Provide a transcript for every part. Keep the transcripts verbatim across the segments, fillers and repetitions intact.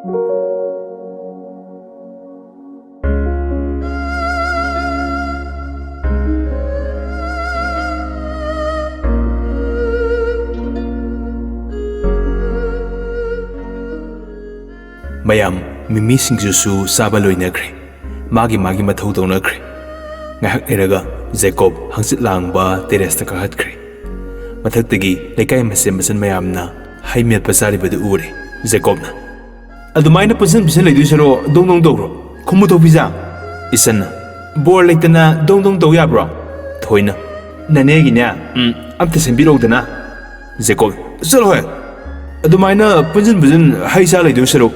ꯃꯌꯥꯝ, ꯃꯤꯃꯤ ꯁꯤꯡꯖꯨꯁꯨ ꯆꯥꯕ ꯂꯣꯏꯅꯈ꯭ꯔꯦ꯫ ꯃꯥꯒꯤ ꯃꯥꯒꯤ ꯃꯊꯧ ꯇꯧꯅꯈ꯭ꯔꯦ꯫ ꯉꯥꯏꯍꯥꯛ ꯂꯩꯔꯒ ꯖꯦꯀꯣꯕ ꯍꯪꯆꯤꯠ ꯂꯥꯡꯕ ꯇꯦꯔꯦꯁꯇ ꯀꯥꯈꯠꯈ꯭ꯔꯦ꯫ ꯃꯊꯛꯇꯒꯤ ꯂꯩꯀꯥꯏ ꯃꯆꯦ ꯃꯆꯟ ꯃꯌꯥꯝꯅ ꯍꯩ ꯃꯦꯠꯄ ꯆꯥꯔꯤꯕꯗꯨ ꯎꯔꯦ꯫ ꯖꯦꯀꯣꯕꯅ, "ꯑꯗꯨꯃꯥꯏꯅ ꯄꯨꯟꯁꯤꯟ ꯄꯨꯟꯁꯤꯟ ꯂꯩꯗꯣꯏ ꯁꯔꯨꯛ ꯗꯣꯡ ꯗꯣꯡ ꯇꯧꯔꯣ, ꯈꯨꯝꯃꯨ ꯊꯣꯛꯄꯤꯖꯥ꯫" ꯏꯆꯟꯅ, "ꯕꯣꯔ ꯂꯩꯇꯅ ꯗꯣꯡ ꯗꯣꯡ ꯇꯧ ꯌꯥꯕ꯭ꯔꯣ?" ꯊꯣꯏꯅ, "ꯅꯅꯦꯒꯤꯅꯦ, ꯎꯝ, ꯑꯝꯇ ꯁꯦꯝꯕꯤꯔꯛꯎꯗꯅ꯫" ꯖꯦꯀꯣꯕ, "ꯆꯠꯂꯣꯍꯦ! ꯑꯗꯨꯃꯥꯏꯅ ꯄꯨꯟꯁꯤꯟ ꯄꯨꯟꯁꯤꯟ ꯍꯩ ꯆꯥ ꯂꯩꯗꯣꯏ ꯁꯔꯨꯛ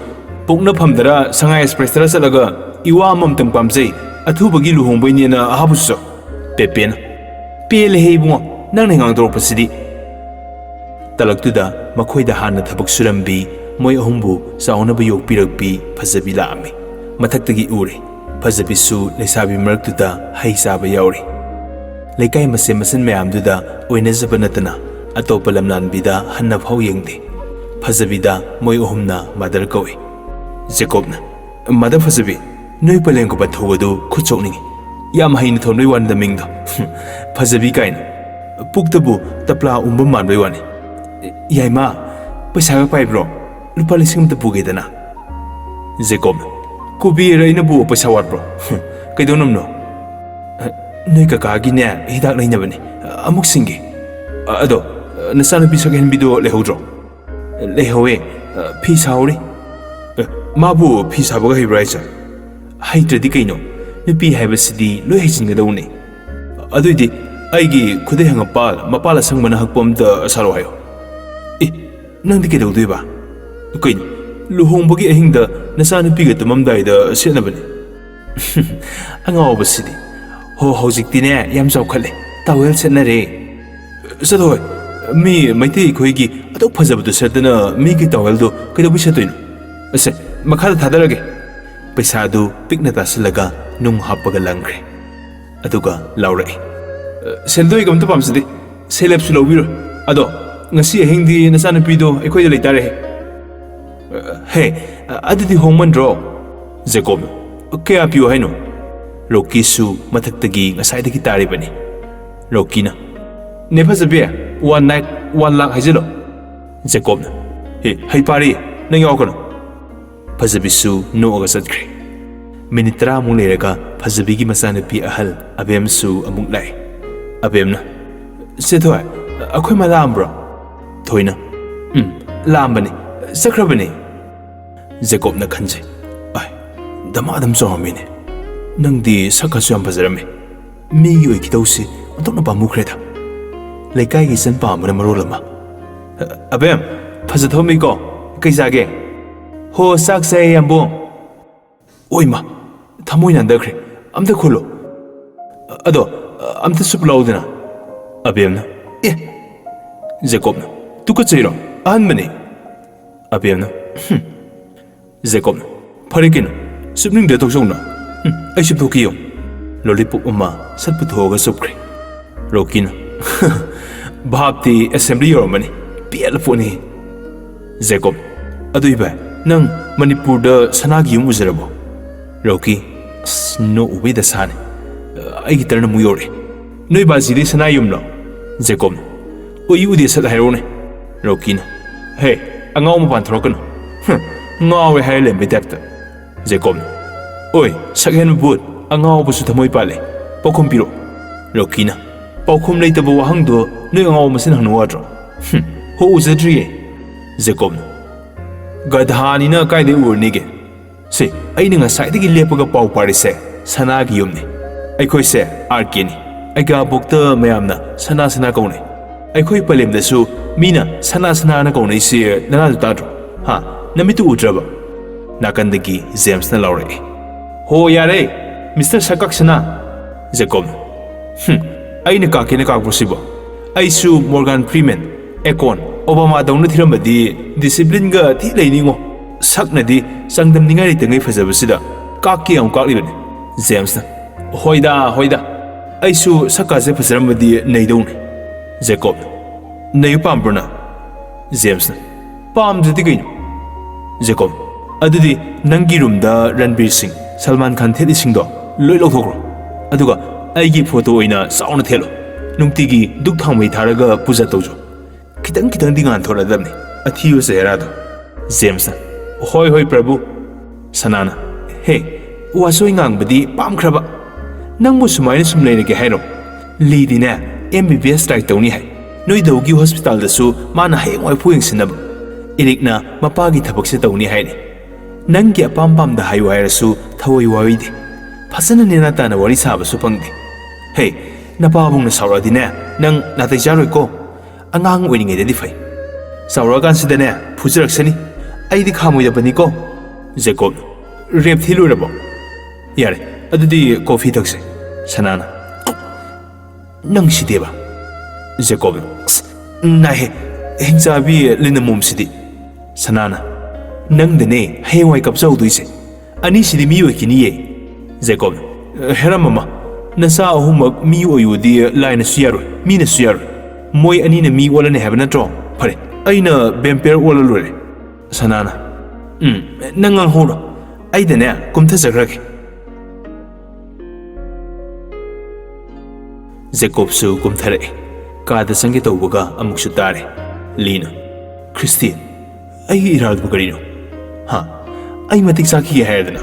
ꯄꯣꯛꯅꯐꯝꯗꯔ ꯁꯉꯥꯏ ꯑꯦꯛꯁꯄ꯭ꯔꯦꯁꯇꯔ ꯆꯠꯂꯒ ꯏꯋꯥ ꯑꯃꯃꯝꯇꯪ ꯄꯥꯝꯖꯩ, ꯑꯊꯨꯕꯒꯤ ꯂꯨꯍꯣꯡꯕꯩꯅꯦꯅ ꯑꯍꯥꯕꯁꯨ ꯆꯥꯎ꯫" ꯄꯦꯄꯦꯅ, "ꯄꯦꯜꯂꯦꯍꯦ ꯏꯕꯨꯡꯉꯣ, ꯅꯪꯅ ꯉꯥꯡꯗꯣꯔꯛꯄꯁꯤꯗꯤ꯫" ꯇꯂꯛꯇꯨꯗ ꯃꯈꯣꯏꯗ ꯍꯥꯟꯅ ꯊꯕꯛ ꯁꯨꯔꯝꯕꯤ, ꯃꯣꯏ ꯑꯍꯨꯝꯕꯨ ꯆꯥꯎꯅꯕ ꯌꯣꯛꯄꯤꯔꯛꯄꯤ ꯐꯖꯕꯤ ꯂꯥꯛꯑꯝꯃꯤ꯫ ꯃꯊꯛꯇꯒꯤ ꯎꯔꯦ꯫ ꯐꯖꯕꯤꯁꯨ ꯂꯩꯁꯥꯕꯤ ꯃꯔꯛꯇꯨꯗ ꯍꯩ ꯆꯥꯕ ꯌꯥꯎꯔꯤ꯫ ꯂꯩꯀꯥꯏ ꯃꯆꯦ ꯃꯆꯟ ꯃꯌꯥꯝꯗꯨꯗ ꯑꯣꯏꯅꯖꯕ ꯅꯠꯇꯅ ꯑꯇꯣꯞꯄ ꯂꯝꯂꯥꯟꯕꯤꯗ ꯍꯟꯅ ꯐꯥꯎ ꯌꯦꯡꯗꯦ꯫ ꯐꯖꯕꯤꯗ ꯃꯣꯏ ꯑꯍꯨꯝꯅ ꯃꯥꯗꯔ ꯀꯧꯏ꯫ ꯖꯦꯀꯣꯕꯅ, "ꯃꯥꯗꯔ ꯐꯖꯕꯤ, ꯅꯣꯏ ꯄꯂꯦꯝꯒ ꯄꯟꯊꯧꯒꯗꯨ ꯈꯨꯠ ꯆꯣꯛꯅꯤꯡꯏ꯫ ꯌꯥꯝ ꯍꯩꯅ ꯊꯣꯟꯕꯩ ꯋꯥꯅꯤꯗ ꯃꯤꯡꯗꯣ꯫ ꯐꯖꯕꯤ ꯀꯥꯏꯅ꯫ ꯄꯨꯛꯇꯕꯨ ꯇꯞꯂꯥ ꯎꯝꯕ ꯃꯥꯟꯕꯩ ꯋꯥꯅꯤ꯫ ꯌꯥꯏꯃ, ꯄꯩꯁꯥꯒ ꯄꯥꯏꯕ꯭ꯔꯣ? ꯂꯨꯄꯥ ꯂꯤꯁꯤꯡ ꯑꯃꯇ ꯄꯨꯒꯦꯗꯅ꯫" ꯖꯦꯀꯣꯕꯅ, "ꯀꯨꯕꯦꯔ ꯑꯩꯅꯕꯨ ꯄꯩꯁꯥ ꯋꯥꯠꯄ꯭ꯔꯣ? ꯀꯩꯗꯧꯅꯝꯅꯣ?" "ꯅꯣꯏ ꯀꯀꯥꯒꯤꯅꯦ ꯍꯤꯗꯥꯛ ꯂꯩꯅꯕꯅꯤ꯫ ꯑꯃꯨꯛ ꯁꯤꯟꯒꯦ꯫ ꯑꯗꯣ, ꯅꯆꯥꯅꯨꯄꯤ ꯁꯛꯍꯦꯟꯕꯤꯗꯣ ꯂꯩꯍꯧꯗ꯭ꯔꯣ?" "ꯂꯩꯍꯧꯋꯦ꯫ ꯐꯤ ꯁꯥꯍꯧꯔꯤ꯫" "ꯑꯦ, ꯃꯥꯕꯨ ꯐꯤ ꯁꯥꯕꯒ ꯍꯩꯕ꯭ꯔꯥ ꯍꯥꯏꯁꯦ?" "ꯍꯩꯇ꯭ꯔꯗꯤ ꯀꯩꯅꯣ? ꯅꯨꯄꯤ ꯍꯥꯏꯕꯁꯤꯗꯤ ꯂꯣꯏ ꯍꯩꯖꯤꯟꯒꯗꯧꯅꯤ꯫" "ꯑꯗꯨꯏꯗꯤ ꯑꯩꯒꯤ ꯈꯨꯗꯩ ꯍꯪꯒꯄꯥꯜ ꯃꯄꯥꯜ ꯑꯁꯪꯕꯅ ꯍꯛꯄ ꯑꯝꯇ ꯁꯥꯔꯛꯑꯣ ꯍꯥꯏꯌꯣ꯫" "ꯑꯦ, ꯅꯪꯗꯤ ꯀꯩꯗꯧꯗꯣꯏꯕ?" "ꯀꯩꯅꯣ, ꯂꯨꯍꯣꯡꯕꯒꯤ ꯑꯍꯤꯡꯗ ꯅꯆꯥꯅꯨꯄꯤꯒ ꯇꯨꯝꯃꯝꯗꯥꯏꯗ ꯁꯦꯠꯅꯕꯅꯤ꯫" ꯑꯉꯥꯎꯕꯁꯤꯗꯤ꯫ "ꯍꯣ, ꯍꯧꯖꯤꯛꯇꯤꯅꯦ ꯌꯥꯝ ꯆꯥꯎꯈꯠꯂꯦ, ꯇꯥꯋꯦꯜ ꯁꯦꯠꯅꯔꯦ꯫" "ꯆꯠꯂꯣꯍꯦ, ꯃꯤ ꯃꯩꯇꯩ ꯑꯩꯈꯣꯏꯒꯤ ꯑꯗꯨꯛ ꯐꯖꯕꯗꯣ ꯁꯦꯠꯇꯅ ꯃꯤꯒꯤ ꯇꯥꯋꯦꯜꯗꯣ ꯀꯩꯗꯧꯕꯩ ꯁꯦꯠꯇꯣꯏꯅꯣ? ꯑꯁꯦ, ꯃꯈꯥꯗ ꯊꯥꯗꯔꯒꯦ꯫" ꯄꯩꯁꯥꯗꯨ ꯄꯤꯛꯅ ꯇꯥꯁꯤꯜꯂꯒ ꯅꯨꯡ ꯍꯥꯞꯄꯒ ꯂꯪꯈ꯭ꯔꯦ꯫ ꯑꯗꯨꯒ ꯂꯥꯎꯔꯛꯏ, "ꯁꯦꯟꯗꯣꯏꯒ ꯑꯝꯇ ꯄꯥꯝꯖꯗꯦ, ꯁꯦꯂꯦꯞꯁꯨ ꯂꯧꯕꯤꯔꯣꯏ꯫ ꯑꯗꯣ ꯉꯁꯤ ꯑꯍꯤꯡꯗꯤ ꯅꯆꯥꯅꯨꯄꯤꯗꯣ ꯑꯩꯈꯣꯏꯗ ꯂꯩꯇꯥꯔꯦꯍꯦ꯫" "ꯍꯦ, ꯑꯗꯨꯗꯤ ꯍꯣꯡꯃꯟꯗ꯭ꯔꯣ?" ꯖꯦꯀꯣꯕꯅ, "ꯀꯌꯥ ꯄꯤꯌꯨ ꯍꯥꯏꯅꯣ?" ꯔꯣꯀꯤꯁꯨ ꯃꯊꯛꯇꯒꯤ ꯉꯁꯥꯏꯗꯒꯤ ꯇꯥꯔꯤꯕꯅꯤ꯫ ꯔꯣꯀꯤꯅ, "ꯅꯦ ꯐꯖꯕꯤ, ꯋꯥꯟ ꯅꯥꯏꯠ ꯋꯥꯟ ꯂꯥꯛ ꯍꯥꯏꯖꯤꯜꯂꯣ꯫" ꯖꯦꯀꯣꯕꯅ, "ꯍꯦ, ꯍꯩ ꯄꯥꯔꯤ, ꯅꯪ ꯌꯥꯎꯔꯛꯀꯅꯨ꯫" ꯐꯖꯕꯤꯁꯨ ꯅꯣꯛꯑꯒ ꯆꯠꯈ꯭ꯔꯦ꯫ ꯃꯤꯅꯤꯠ ꯇꯔꯥꯃꯨꯛ ꯂꯩꯔꯒ ꯐꯖꯕꯤꯒꯤ ꯃꯆꯥꯅꯨꯄꯤ ꯑꯍꯜ ꯑꯕꯦꯝꯁꯨ ꯑꯃꯨꯛ ꯂꯥꯛꯑꯦ꯫ ꯑꯕꯦꯝꯅ, "ꯁꯦ ꯊꯣꯏ, ꯑꯩꯈꯣꯏ ꯃꯥ ꯂꯥꯛꯑꯝꯕ꯭ꯔꯣ?" ꯊꯣꯏꯅ, "ꯎꯝ, ꯂꯥꯛꯑꯝꯕꯅꯤ, ꯆꯠꯈ꯭ꯔꯕꯅꯤ꯫" ꯖꯦꯀꯣꯕꯅ ꯈꯟꯖꯩ, "ꯑꯥꯏ, ꯗꯃꯥꯗꯝ ꯆꯥꯎꯔꯝꯃꯤꯅꯦ꯫ ꯅꯪꯗꯤ ꯁꯛꯀꯁꯨ ꯌꯥꯝ ꯐꯖꯔꯝꯃꯤ꯫ ꯃꯤꯒꯤ ꯑꯣꯏꯈꯤꯗꯧꯁꯤ ꯑꯣꯟꯊꯣꯛꯅ ꯄꯥꯝꯃꯨꯈ꯭ꯔꯦꯗ꯫ ꯂꯩꯀꯥꯏꯒꯤ ꯏꯆꯟ ꯄꯥꯝꯕꯅ ꯃꯔꯣꯜ ꯑꯃ꯫ ꯑꯕꯦꯝ, ꯐꯖ ꯊꯣꯛꯑꯝꯃꯤꯀꯣ꯫ ꯀꯩ ꯆꯥꯒꯦ?" "ꯍꯣ, ꯆꯥꯛ ꯆꯥꯏꯌꯦ, ꯌꯥꯝꯕꯨꯡ꯫" "ꯑꯣꯏꯃ, ꯊꯃꯣꯏ ꯅꯥꯟꯊꯈ꯭ꯔꯦ꯫ ꯑꯝꯇ ꯈꯨꯜꯂꯣ꯫ ꯑꯗꯣ, ꯑꯝꯇ ꯁꯨꯞ ꯂꯧꯗꯅ꯫" ꯑꯕꯦꯝꯅ, "ꯑꯦ!" ꯖꯦꯀꯣꯕꯅ, "ꯇꯨꯀꯠꯆꯩꯔꯣ? ꯑꯍꯟꯕꯅꯤ꯫" ꯑꯕꯦꯝꯅ, "ꯍꯨꯝ꯫" ꯖꯦꯀꯣꯕꯅ, "ꯐꯔꯦ ꯀꯩꯅꯣ, ꯆꯨꯞꯅꯤꯡꯗ꯭ꯔ ꯇꯣꯛꯆꯧꯅ꯫ ꯍꯨꯝ, ꯑꯩ ꯆꯨꯞꯊꯣꯛꯀꯦ ꯌꯦꯡꯉꯨ꯫" ꯂꯣꯂꯤꯄꯣꯞ ꯑꯃ ꯁꯠ ꯄꯨꯊꯣꯛꯑꯒ ꯆꯨꯞꯈ꯭ꯔꯦ꯫ ꯔꯣꯀꯤꯅ, "ꯚꯥꯞꯇꯤ ꯑꯦꯁꯦꯝꯕ꯭ꯂꯤ ꯌꯧꯔꯝꯃꯅꯤ꯫ ꯄꯦꯜꯂ ꯄꯣꯠꯅꯤ꯫" ꯖꯦꯀꯣꯕ, "ꯑꯗꯨ ꯏꯚꯥꯏ, ꯅꯪ ꯃꯅꯤꯄꯨꯔꯗ ꯁꯅꯥꯒꯤ ꯌꯨꯝ ꯎꯖꯔꯕꯣ?" ꯔꯣꯀꯤ, "ꯑꯁ, ꯅꯣꯛꯎꯕꯩ ꯗꯁꯥꯅꯤ꯫ ꯑꯩꯒꯤ ꯇꯔꯟ ꯑꯃꯨꯛ ꯌꯧꯔꯛꯑꯦ꯫ ꯅꯣꯏ ꯕꯥꯖꯤꯗꯤ ꯁꯅꯥ ꯌꯨꯝꯂꯣ?" ꯖꯦꯀꯣꯕꯅ, "ꯎꯏ ꯎꯗꯦ ꯁꯠ ꯍꯥꯏꯔꯛꯎꯅꯦ꯫" ꯔꯣꯀꯤꯅ, "ꯍꯦ, ꯑꯉꯥꯎ ꯃꯄꯥꯟ ꯊꯣꯔꯛꯀꯅꯨ꯫ ꯍꯨꯝ, ꯉꯥꯎꯔꯦ ꯍꯥꯏꯔ ꯂꯩꯔꯝꯕꯩ ꯇꯥꯏꯞꯇ꯫" ꯖꯦꯀꯣꯕꯅ, "ꯑꯣꯏ, ꯁꯛꯍꯦꯟꯕ ꯕꯨꯠ, ꯑꯉꯥꯎꯕꯁꯨ ꯊꯃꯣꯏ ꯄꯥꯜꯂꯦ꯫ ꯄꯥꯎꯈꯨꯝ ꯄꯤꯔꯛꯑꯣ꯫" ꯔꯣꯀꯤꯅ, "ꯄꯥꯎꯈꯨꯝ ꯂꯩꯇꯕ ꯋꯥꯍꯪꯗꯣ ꯅꯣꯏ ꯑꯉꯥꯎꯕ ꯃꯁꯦꯟ ꯍꯪꯅꯧ ꯌꯥꯗ꯭ꯔꯣ?" "ꯍꯨꯝ, ꯍꯣ, ꯎꯖꯗ꯭ꯔꯤꯌꯦ꯫" ꯖꯦꯀꯣꯕꯅ, "ꯒꯙꯥꯅꯤꯅ ꯀꯥꯏꯗꯩ ꯎꯔꯅꯤꯒꯦ? ꯁꯦ, ꯑꯩꯅ ꯉꯁꯥꯏꯗꯒꯤ ꯂꯦꯞꯄꯒ ꯄꯥꯎ ꯄꯥꯔꯤꯁꯦ ꯁꯅꯥꯒꯤ ꯌꯨꯝꯅꯤ꯫ ꯑꯩꯈꯣꯏꯁꯦ ꯑꯥꯔ ꯀꯦꯅꯤ꯫ ꯑꯩꯒꯥꯕꯣꯛꯇ ꯃꯌꯥꯝꯅ ꯁꯅꯥ ꯁꯅꯥ ꯀꯧꯅꯩ꯫ ꯑꯩꯈꯣꯏ ꯄꯂꯦꯝꯗꯁꯨ ꯃꯤꯅ ꯁꯅꯥ ꯁꯅꯥꯅ ꯀꯧꯅꯩꯁꯦ ꯅꯅꯥꯗꯨ ꯇꯥꯗ꯭ꯔꯣ? ꯍꯥ? ꯅꯃꯤꯠꯇꯨ ꯎꯗ꯭ꯔꯕ?" ꯅꯥꯀꯟꯗꯒꯤ ꯖꯦꯝꯁꯅ ꯂꯥꯎꯔꯛꯏ, "ꯍꯣ ꯌꯥꯔꯦ, ꯃꯤꯁꯇꯔ ꯁꯛꯀꯥꯛꯁꯅꯥ!" ꯖꯦꯀꯣꯕꯅ, "ꯍꯨꯝ, ꯑꯩꯅ ꯀꯥꯛꯀꯦꯅ ꯀꯥꯛꯄ꯭ꯔꯣ ꯁꯤꯕꯣ? ꯑꯩꯁꯨ ꯃꯣꯔꯒꯥꯟ ꯐ꯭ꯔꯤꯃꯦꯟ, ꯑꯦꯀꯣꯟ, ꯑꯣꯕꯥꯃꯥꯗꯧꯅ ꯊꯤꯔꯝꯃꯗꯤ ꯗꯤꯁꯤꯄ꯭ꯂꯤꯟꯒ ꯊꯤ ꯂꯩꯅꯤꯉꯣ꯫ ꯁꯛꯅꯗꯤ ꯆꯥꯡꯗꯝꯅꯤꯡꯉꯥꯏ ꯂꯩꯇꯉꯩ ꯐꯖꯕꯁꯤꯗ ꯀꯥꯛꯀꯦ ꯌꯥꯝ ꯀꯥꯛꯂꯤꯕꯅꯤ꯫" ꯖꯦꯝꯁꯅ, "ꯍꯣꯏꯗ, ꯍꯣꯏꯗ, ꯑꯩꯁꯨ ꯁꯛꯀꯥꯁꯦ ꯐꯖꯔꯝꯃꯗꯤ ꯅꯩꯗꯧꯅꯤ꯫" ꯖꯦꯀꯣꯕꯅ, "ꯅꯩꯕ ꯄꯥꯝꯕ꯭ꯔꯣ ꯅꯪ?" ꯖꯦꯝꯁꯅ, "ꯄꯥꯝꯗ꯭ꯔꯗꯤ ꯀꯩꯅꯣ?" ꯖꯦꯀꯣꯕ, ꯑꯗꯨꯗꯤ ꯅꯪꯒꯤ ꯔꯨꯝꯗ ꯔꯟꯕꯤꯔ ꯁꯤꯡ, ꯁꯜꯃꯥꯟ ꯈꯥꯟ ꯊꯦꯠꯂꯤꯁꯤꯡꯗꯣ ꯂꯣꯏ ꯂꯧꯊꯣꯛꯈ꯭ꯔꯣ꯫ ꯑꯗꯨꯒ ꯑꯩꯒꯤ ꯐꯣꯇꯣ ꯑꯣꯏꯅ ꯆꯥꯎꯅ ꯊꯦꯠꯂꯣ꯫ ꯅꯨꯡꯇꯤꯒꯤ ꯙꯨꯛ ꯊꯥꯎꯃꯩ ꯊꯥꯔꯒ ꯄꯨꯖꯥ ꯇꯧꯖꯧ꯫ ꯈꯤꯇꯪ ꯈꯤꯇꯪꯗꯤ ꯉꯥꯟꯊꯣꯔꯛꯑꯗꯕꯅꯤ ꯑꯊꯤꯕ ꯆꯦꯍꯔꯥꯗꯣ꯫ ꯖꯦꯝꯁꯅ, "ꯍꯣꯏ ꯍꯣꯏ ꯄ꯭ꯔꯚꯨ"꯫ ꯁꯅꯥꯅ, "ꯍꯦ, ꯋꯥꯆꯣꯏ ꯉꯥꯡꯕꯗꯤ ꯄꯥꯝꯈ꯭ꯔꯕ? ꯅꯪꯕꯨ ꯁꯨꯃꯥꯏꯅ ꯁꯨꯝ ꯂꯩꯔꯒꯦ ꯍꯥꯏꯔꯣ? ꯂꯤꯗꯤꯅꯦ ꯑꯦꯝ ꯕꯤ ꯕꯤ ꯑꯦꯁ ꯇ꯭ꯔꯥꯏ ꯇꯧꯅꯤ ꯍꯥꯏ꯫ ꯅꯣꯏ ꯗꯧꯒꯤ ꯍꯣꯁꯄꯤꯇꯥꯜꯗꯁꯨ ꯃꯥꯅ ꯍꯌꯦꯡꯋꯥꯏꯐꯥꯎ ꯌꯦꯡꯁꯤꯟꯅꯕ꯫ ꯏꯔꯤꯛꯅ ꯃꯄꯥꯒꯤ ꯊꯕꯛꯁꯦ ꯇꯧꯅꯤ ꯍꯥꯏꯔꯤ꯫ ꯅꯪꯒꯤ ꯑꯄꯥꯝ ꯄꯥꯝꯗ ꯍꯥꯏꯌꯨ ꯍꯥꯏꯔꯁꯨ ꯊꯋꯥꯏ ꯋꯥꯔꯣꯏꯗꯦ꯫ ꯐꯖꯅ ꯅꯦꯅꯥ ꯇꯥꯅ ꯋꯥꯔꯤ ꯁꯥꯕꯁꯨ ꯐꯪꯗꯦ꯫ ꯍꯦ, ꯅꯄꯥꯕꯨꯡꯅ ꯁꯥꯎꯔꯛꯑꯗꯤꯅꯦ ꯅꯪ ꯅꯥꯇꯩ ꯆꯥꯔꯣꯏꯀꯣ꯫ ꯑꯉꯥꯡ ꯑꯣꯏꯔꯤꯉꯩꯗꯗꯤ ꯐꯩ꯫ ꯆꯥꯎꯔꯛꯑꯀꯥꯟꯁꯤꯗꯅꯦ ꯐꯨꯖꯔꯛꯁꯅꯤ꯫ ꯑꯩꯗꯤ ꯈꯥꯝꯃꯣꯏꯗꯕꯅꯤꯀꯣ"꯫ ꯖꯦꯀꯣꯕ, "ꯔꯦꯞ ꯊꯤ ꯂꯣꯏꯔꯕꯣ? ꯌꯥꯔꯦ, ꯑꯗꯨꯗꯤ ꯀꯣꯐꯤ ꯊꯛꯁꯦ"꯫ ꯁꯅꯥꯅ, "ꯅꯪ ꯁꯤꯗꯦꯕ"꯫ ꯖꯦꯀꯣꯕꯅ, "ꯑꯁ, ꯅꯥꯏꯍꯦ, ꯍꯤꯡꯆꯥꯕꯤ ꯂꯤꯅ ꯃꯣꯝꯁꯤꯗꯤ"꯫ ꯁꯅꯥꯅ, "ꯅꯪꯗꯅꯦ ꯍꯌꯦꯡꯋꯥꯏ ꯀꯞꯆꯍꯧꯗꯣꯏꯁꯦ꯫ ꯑꯅꯤꯁꯤꯗꯤ ꯃꯤ ꯑꯣꯏꯈꯤꯅꯤꯌꯦ"꯫ ꯖꯦꯀꯣꯕꯅ, "ꯍꯦꯔꯥ ꯃꯃꯥ, ꯅꯆꯥ ꯑꯍꯨꯝꯃꯛ ꯃꯤ ꯑꯣꯏꯌꯨꯗꯤ ꯂꯥꯏꯅꯁꯨ ꯌꯥꯔꯣꯏ, ꯃꯤꯅꯁꯨ ꯌꯥꯔꯣꯏ꯫ ꯃꯣꯏ ꯑꯅꯤꯅ ꯃꯤ ꯑꯣꯜꯂꯅꯤ ꯍꯥꯏꯕ ꯅꯠꯇ꯭ꯔꯣ? ꯐꯔꯦ, ꯑꯩꯅ ꯚꯦꯝꯄꯤꯌꯔ ꯑꯣꯜꯂ ꯂꯣꯏꯔꯦ"꯫ ꯁꯅꯥꯅ, "ꯎꯝ, ꯅꯪ ꯉꯥꯡꯍꯧꯔꯣ, ꯑꯩꯗꯅꯦ ꯀꯨꯝꯊꯖꯈ꯭ꯔꯒꯦ"꯫ ꯖꯦꯀꯣꯕꯁꯨ ꯀꯨꯝꯊꯔꯛꯑꯦ꯫ ꯀꯥꯗ ꯆꯪꯒꯦ ꯇꯧꯕꯒ ꯑꯃꯨꯛꯁꯨ ꯇꯥꯔꯦ꯫ ꯂꯤꯅ, "ꯈ꯭ꯔꯤꯁꯇꯤ, ꯑꯩꯒꯤ ꯏꯔꯥꯜꯕꯨ ꯀꯔꯤꯅꯣ? ꯍꯥ? ꯑꯩ ꯃꯇꯤꯛ ꯆꯥꯈꯤꯒꯦ ꯍꯥꯏꯔꯗꯅ?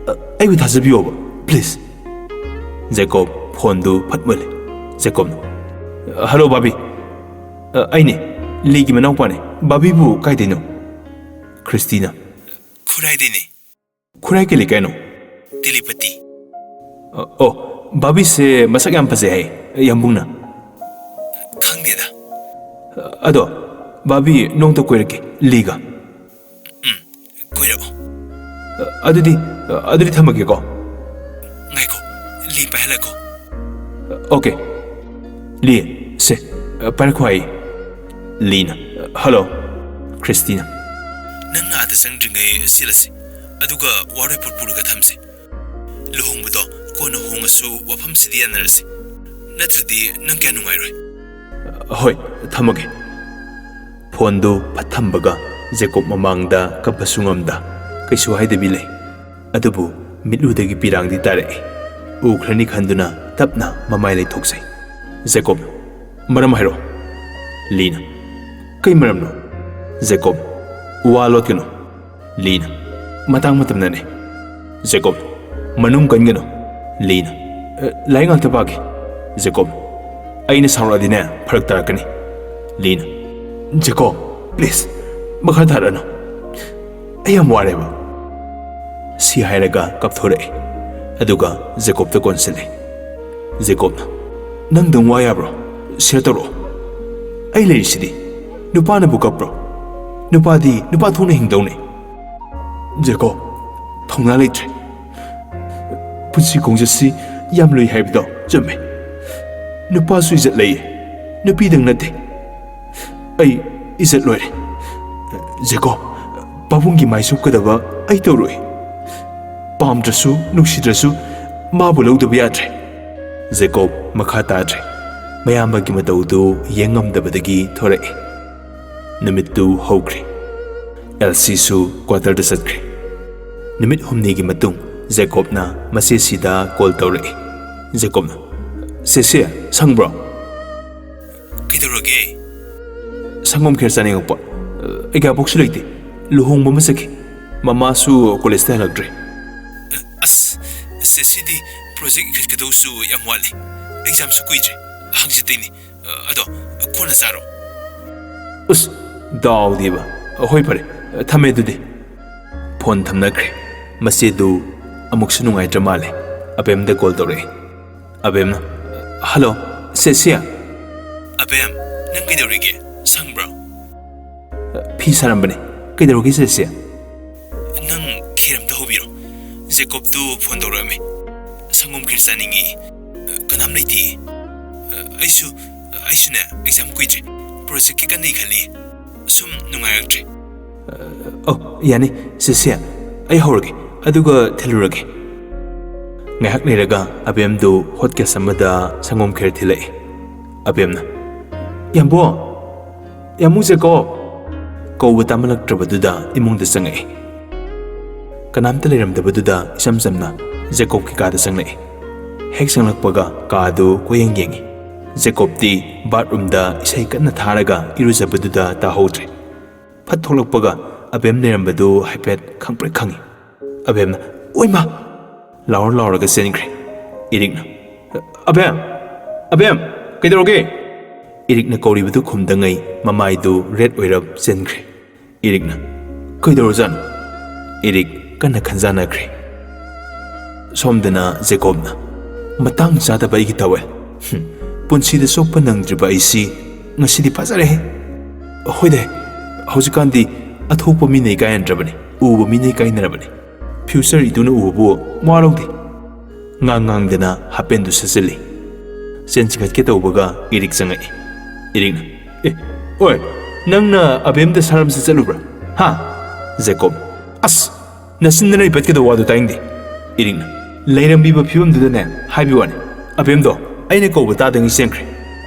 ꯑ, ꯑꯩꯕꯨ ꯊꯥꯖꯕꯤꯌꯣꯕ, ꯄ꯭ꯂꯤꯖ"꯫ ꯖꯦꯀꯣꯕ ꯐꯣꯟꯗꯨ ꯐꯠ ꯃꯨꯜꯂꯦ꯫ ꯖꯦꯀꯣꯕꯅ, "ꯍꯜꯂꯣ ꯕꯥꯕꯤ꯫ ꯑ, ꯑꯩꯅꯦ, ꯂꯤꯒꯤ ꯃꯅꯥꯎꯄꯥꯅꯦ꯫ ꯕꯥꯕꯤꯕꯨ ꯀꯥꯏꯗꯩꯅꯣ?" ꯈ꯭ꯔꯤꯁꯇꯤꯅ, "ꯈꯨꯔꯥꯏꯗꯩꯅꯦ"꯫ "ꯈꯨꯔꯥꯏ ꯀꯩ ꯂꯩꯀꯥꯏꯅꯣ?" "ꯇꯤꯂꯤꯄꯇꯤ"꯫ "ꯑ, ꯑꯣ, ꯕꯥꯕꯤꯁꯦ ꯃꯁꯛ ꯌꯥꯝ ꯐꯖꯩ ꯍꯥꯏ, ꯌꯥꯝꯕꯨꯡꯅ"꯫ "ꯈꯪꯗꯦꯗ"꯫ "ꯑꯗꯣ, ꯕꯥꯕꯤ ꯅꯣꯡꯇ ꯀꯣꯏꯔꯛꯀꯦ, ꯂꯤꯒ"꯫ "ꯎꯝ, ꯀꯣꯏꯔꯛꯑꯣ"꯫ "ꯑ, ꯑꯗꯨꯗꯤ, ꯑ, ꯑꯗꯨꯗꯤ ꯊꯝꯃꯒꯦꯀꯣ"꯫ "ꯉꯥꯏꯈꯣ, ꯂꯤ ꯄꯥꯏꯍꯜꯂꯛꯀꯣ"꯫ "ꯑ, ꯑꯣꯀꯦ꯫ ꯂꯤ, ꯁꯦ, ꯑ, ꯄꯥꯏꯔꯛꯈꯣ" ꯍꯥꯏꯌꯦ꯫ ꯂꯤꯅ, "ꯍꯜꯂꯣ"꯫ ꯈ꯭ꯔꯤꯁꯇꯤꯅ, "ꯅꯪꯅ ꯑꯥꯗ ꯆꯪꯗ꯭ꯔꯤꯉꯩ ꯁꯤꯜꯂꯁꯤ, ꯑꯗꯨꯒ ꯋꯥꯔꯣꯏ ꯄꯣꯠ ꯄꯨꯔꯒ ꯊꯝꯁꯤ꯫ ꯂꯨꯍꯣꯡꯕꯗꯣ ꯀꯣꯟꯅ ꯍꯣꯡꯉꯁꯨ ꯋꯥꯐꯝꯁꯤꯗꯤ ꯌꯥꯅꯔꯁꯤ, ꯅꯠꯇ꯭ꯔꯗꯤ ꯅꯪ ꯀꯌꯥ ꯅꯨꯡꯉꯥꯏꯔꯣꯏ"꯫ "ꯍꯣꯏ, ꯊꯝꯃꯒꯦ"꯫ ꯐꯣꯟꯗꯨ ꯐꯠ ꯊꯝꯕꯒ ꯖꯦꯀꯣꯕ ꯃꯃꯥꯡꯗ ꯀꯞꯄꯁꯨ ꯉꯝꯗ ꯀꯩꯁꯨ ꯍꯥꯏꯗꯕꯤ ꯂꯩ꯫ ꯑꯗꯨꯕꯨ ꯃꯤꯠꯂꯨꯗꯒꯤ ꯄꯤꯔꯥꯡꯗꯤ ꯇꯥꯔꯛꯏ꯫ ꯎꯈ꯭ꯔꯅꯤ ꯈꯟꯗꯨꯅ ꯇꯞꯅ ꯃꯃꯥꯏ ꯂꯩꯊꯣꯛꯆꯩ꯫ "ꯖꯦꯀꯣꯕ, ꯃꯔꯝ ꯍꯥꯏꯔꯛꯑꯣ꯫" ꯂꯤꯅ, "ꯀꯩ ꯃꯔꯝꯅꯣ?" ꯖꯦꯀꯣꯕ, "ꯋꯥ ꯂꯣꯠꯀꯅꯨ꯫" ꯂꯤꯅ, "ꯃꯇꯥꯡ ꯃꯇꯝꯅꯅꯦ꯫" ꯖꯦꯀꯣꯕ, "ꯃꯅꯨꯡ ꯀꯟꯒꯅꯨ꯫" ꯂꯤꯅ, "ꯑ, ꯂꯥꯏꯔꯤꯛ ꯉꯥꯛꯇ ꯄꯥꯒꯦ꯫" ꯖꯦꯀꯣꯕ, "ꯑꯩꯅ ꯁꯥꯎꯔꯛꯑꯗꯤꯅꯦ ꯐꯔꯛ ꯇꯥꯔꯛꯀꯅꯤ꯫" ꯂꯤꯅ, "ꯖꯦꯀꯣꯕ, ꯄ꯭ꯂꯤꯖ, ꯃꯈꯥ ꯇꯥꯔꯛꯑꯅꯨ꯫ ꯑꯩ ꯌꯥꯝ ꯋꯥꯔꯦꯕ꯫" ꯁꯤ ꯍꯥꯏꯔꯒ ꯀꯞꯊꯣꯔꯛꯑꯦ꯫ ꯑꯗꯨꯒ ꯖꯦꯀꯣꯕꯇ ꯀꯣꯟꯁꯤꯜꯂꯦ꯫ ꯖꯦꯀꯣꯕꯅ, "ꯅꯪꯗꯪ ꯋꯥ ꯌꯥꯕ꯭ꯔꯣ? ꯁꯤꯌꯔ ꯇꯧꯔꯛꯑꯣ꯫ ꯑꯩ ꯂꯩꯔꯤꯁꯤꯗꯤ꯫ ꯅꯨꯄꯥꯅꯕꯨ ꯀꯞꯄ꯭ꯔꯣ? ꯅꯨꯄꯥꯗꯤ ꯅꯨꯄꯥ ꯊꯣꯛꯅ ꯍꯤꯡꯗꯧꯅꯦ꯫" "ꯖꯦꯀꯣꯕ, ꯊꯧꯅꯥ ꯂꯩꯇ꯭ꯔꯦ꯫ ꯄꯨꯟꯁꯤ ꯈꯣꯡꯆꯠꯁꯤ ꯌꯥꯝ ꯂꯨꯏ ꯍꯥꯏꯕꯗꯣ ꯆꯨꯝꯃꯦ꯫ ꯅꯨꯄꯥꯁꯨ ꯏꯖꯠ ꯂꯩꯌꯦ, ꯅꯨꯄꯤꯗꯪ ꯅꯠꯇꯦ꯫ ꯑꯩ ꯏꯖꯠ ꯂꯣꯏꯔꯦ꯫ ꯖꯦꯀꯣꯕ, ꯄꯥꯕꯨꯡꯒꯤ ꯃꯥꯏ ꯆꯨꯞꯀꯗꯕ ꯑꯩ ꯇꯧꯔꯣꯏ꯫ ꯄꯥꯝꯗ꯭ꯔꯁꯨ, ꯅꯨꯡꯁꯤꯗ꯭ꯔꯁꯨ, ꯃꯥꯕꯨ ꯂꯧꯗꯕ ꯌꯥꯗ꯭ꯔꯦ꯫" ꯖꯦꯀꯣꯕ ꯃꯈꯥ ꯇꯥꯗ꯭ꯔꯦ꯫ ꯃꯌꯥꯝꯕꯒꯤ ꯃꯇꯧꯗꯨ ꯌꯦꯡ ꯉꯝꯗꯕꯗꯒꯤ ꯊꯣꯔꯛꯏ꯫ ꯅꯨꯃꯤꯠꯇꯨ ꯍꯧꯈ꯭ꯔꯦ꯫ ꯑꯦꯜꯁꯤꯁꯨ ꯀ꯭ꯋꯥꯇꯔꯗ ꯆꯠꯈ꯭ꯔꯦ꯫ ꯅꯨꯃꯤꯠ ꯍꯨꯝꯅꯤꯒꯤ ꯃꯇꯨꯡ ꯖꯦꯀꯣꯕꯅ ꯃꯆꯦꯁꯤꯗ ꯀꯣꯜ ꯇꯧꯔꯛꯏ꯫ ꯖꯦꯀꯣꯕꯅ, "ꯁꯦꯁꯦ, ꯁꯪꯕ꯭ꯔꯣ?" "ꯀꯩꯗꯧꯔꯒꯦ?" "ꯁꯪꯒꯣꯝ ꯈꯦꯔ ꯆꯥꯅꯤꯡꯉꯛꯄ꯫ ꯑꯩꯒꯤ ꯄꯣꯛꯁꯨ ꯂꯩꯇꯦ꯫ ꯂꯨꯍꯣꯡꯕ ꯑꯃ ꯆꯠꯈꯤ꯫ ꯃꯃꯥꯁꯨ ꯀꯣꯂꯦꯖꯇ ꯍꯜꯂꯛꯇ꯭ꯔꯤ꯫" "ꯑꯁ, ꯁꯦꯁꯤꯗꯤ ꯄ꯭ꯔꯣꯖꯦꯛ ꯏꯈꯠꯀꯗꯧꯁꯨ ꯌꯥꯝ ꯋꯥꯠꯂꯤ꯫ ꯑꯦꯛꯖꯥꯝꯁꯨ ꯀꯨꯏꯗ꯭ꯔꯦ꯫ ꯍꯪꯆꯤꯠꯇꯩꯅꯤ꯫ ꯑꯗꯣ, ꯀꯣꯟꯅ ꯆꯥꯔꯣ꯫" "ꯎꯁ, ꯗꯥꯎꯗꯤꯕ꯫ ꯍꯣꯏ, ꯐꯔꯦ꯫ ꯊꯝꯃꯦ ꯑꯗꯨꯗꯤ꯫" ꯐꯣꯟ ꯊꯝꯅꯈ꯭ꯔꯦ꯫ ꯃꯆꯦꯗꯨ ꯑꯃꯨꯛꯁꯨ ꯅꯨꯡꯉꯥꯏꯇ꯭ꯔ ꯃꯥꯜꯂꯦ꯫ ꯑꯕꯦꯝꯗ ꯀꯣꯜ ꯇꯧꯔꯛꯑꯦ꯫ ꯑꯕꯦꯝꯅ, "ꯍꯜꯂꯣ, ꯁꯦꯁꯤꯌꯥ꯫" "ꯑꯕꯦꯝ, ꯅꯪ ꯀꯩꯗꯧꯔꯤꯒꯦ? ꯁꯪꯕ꯭ꯔꯣ?" "ꯐꯤ ꯁꯥꯔꯝꯕꯅꯦ꯫ ꯀꯩꯗꯧꯔꯒꯦ, ꯁꯦꯁꯤꯌꯥ?" "ꯅꯪ ꯈꯦꯔ ꯑꯝꯇ ꯍꯧꯕꯤꯔꯣ꯫ ꯖꯦꯀꯣꯕꯇꯨ ꯐꯣꯟ ꯇꯧꯔꯛꯑꯝꯃꯦ꯫ ꯁꯪꯒꯣꯝ ꯈꯦꯔ ꯆꯥꯅꯤꯡꯉꯤ꯫ ꯀꯅꯥꯝ ꯂꯩꯇꯦ꯫ ꯑꯩꯁꯨ, ꯑꯩꯁꯨꯅꯦ, ꯑꯦꯛꯖꯥꯝ ꯀꯨꯏꯗ꯭ꯔꯦ꯫ ꯄ꯭ꯔꯣꯖꯦꯛꯀꯤ ꯀꯟꯅ ꯏꯈꯠꯂꯤ꯫ ꯁꯨꯝ ꯅꯨꯡꯉꯥꯏꯔꯛꯇ꯭ꯔꯦ꯫" "ꯑꯣ, ꯌꯥꯅꯤ, ꯁꯦꯁꯤꯌꯥ꯫ ꯑꯩ ꯍꯧꯔꯒꯦ, ꯑꯗꯨꯒ ꯊꯤꯜꯂꯨꯔꯒꯦ꯫" ꯉꯥꯏꯍꯥꯛ ꯂꯩꯔꯒ ꯑꯕꯦꯝꯗꯨ ꯍꯣꯠ ꯀꯦꯁ ꯑꯃꯗ ꯁꯪꯒꯣꯝ ꯈꯦꯔ ꯊꯤꯜꯂꯛꯏ꯫ ꯑꯕꯦꯝꯅ, "ꯌꯥꯝꯕꯣ, ꯌꯥꯝꯕꯨ ꯖꯦꯀꯣꯕ, ꯀꯧꯕ ꯇꯥꯃꯜꯂꯛꯇ꯭ꯔꯕꯗꯨꯗ ꯏꯃꯨꯡꯗ ꯆꯪꯉꯛꯏ꯫ ꯀꯅꯥꯝꯇ ꯂꯩꯔꯝꯗꯕꯗꯨꯗ ꯏꯆꯝ ꯆꯝꯅ ꯖꯦꯀꯣꯕꯀꯤ ꯀꯥꯗ ꯆꯪꯂꯛꯏ꯫ ꯍꯦꯛ ꯆꯪꯂꯛꯄꯒ ꯀꯥꯗꯨ ꯀꯣꯏꯌꯦꯡ ꯌꯦꯡꯉꯤ꯫ ꯖꯦꯀꯣꯕꯇꯤ ꯕꯥꯠꯔꯨꯝꯗ ꯏꯁꯩ ꯀꯟꯅ ꯊꯥꯔꯒ ꯏꯔꯨꯖꯕꯗꯨꯗ ꯇꯥꯍꯧꯗ꯭ꯔꯦ꯫ ꯐꯠ ꯊꯣꯛꯂꯛꯄꯒ ꯑꯕꯦꯝ ꯂꯩꯔꯝꯕꯗꯨ ꯍꯥꯏꯐꯦꯠ ꯈꯪꯄ꯭ꯔꯦꯛ ꯈꯪꯉꯤ꯫ ꯑꯕꯦꯝꯅ, "ꯑꯣꯏꯃꯥ!" ꯂꯥꯎꯔ ꯂꯥꯎꯔꯒ ꯆꯦꯟꯈ꯭ꯔꯦ꯫ ꯏꯔꯤꯛꯅ, "ꯑꯕꯦꯝ! ꯑꯕꯦꯝ! ꯀꯩꯗꯧꯔꯒꯦ?" ꯏꯔꯤꯛꯅ ꯀꯧꯔꯤꯕꯗꯨ ꯈꯨꯝꯗꯉꯩ ꯃꯃꯥꯏꯗꯨ ꯔꯦꯗ ꯑꯣꯏꯔꯞ ꯆꯦꯟꯈ꯭ꯔꯦ꯫ ꯏꯔꯤꯛꯅ, "ꯀꯩꯗꯧꯔꯖꯥꯠꯅꯣ?" ꯏꯔꯤꯛ ꯀꯟꯅ ꯈꯟꯖꯥꯟꯅꯈ꯭ꯔꯦ꯫ ꯁꯣꯝꯗꯅ ꯖꯦꯀꯣꯕꯅ, "ꯃꯇꯥꯡ ꯆꯥꯗꯕ ꯑꯩꯒꯤ ꯇꯥꯋꯦꯜ꯫ ꯍꯨꯝ, ꯄꯨꯟꯁꯤꯗ ꯆꯣꯞꯄ ꯅꯪꯗ꯭ꯔꯤꯕ ꯑꯩꯁꯤ ꯉꯁꯤꯗꯤ ꯐꯖꯔꯦꯍꯦ꯫ ꯍꯣꯏꯗꯦ, ꯍꯧꯖꯤꯛꯀꯥꯟꯗꯤ ꯑꯊꯣꯛꯄ ꯃꯤꯅ ꯏꯀꯥꯏꯅꯗ꯭ꯔꯕꯅꯤ, ꯎꯕ ꯃꯤꯅ ꯏꯀꯥꯏꯅꯔꯕꯅꯤ꯫ ꯐ꯭ꯌꯨꯆꯔ ꯏꯇꯨꯅ ꯎꯕꯕꯨ ꯃꯋꯥ ꯂꯧꯗꯦ꯫" ꯉꯥꯡ ꯉꯥꯡꯗꯅ ꯍꯥꯄꯦꯟꯗꯨ ꯁꯦꯠꯆꯤꯜꯂꯤ꯫ ꯆꯦꯟ ꯆꯤꯡꯈꯠꯀꯦ ꯇꯧꯕꯒ ꯏꯔꯤꯛ ꯆꯪꯉꯛꯏ꯫ ꯏꯔꯤꯛꯅ, "ꯑꯦ, ꯑꯣꯏ, ꯅꯪꯅ ꯑꯕꯦꯝꯗ ꯁꯥꯔꯝ ꯆꯠꯂꯨꯕ꯭ꯔꯥ? ꯍꯥ?" ꯖꯦꯀꯣꯕ, "ꯑꯁ! ꯅꯆꯤꯟꯗꯅ ꯏꯄꯠꯀꯗꯧꯕ ꯋꯥꯗꯨ ꯇꯥꯅꯤꯡꯗꯦ꯫" ꯏꯔꯤꯛꯅ, "ꯂꯩꯔꯝꯃꯤꯕ ꯐꯤꯕꯝꯗꯨꯗꯅꯦ ꯍꯥꯏꯕꯤ ꯋꯥꯅꯤ꯫ ꯑꯕꯦꯝꯗꯣ ꯑꯩꯅ ꯀꯧꯕ ꯇꯥꯗꯉꯩ ꯆꯦꯟꯈ꯭ꯔꯦ꯫"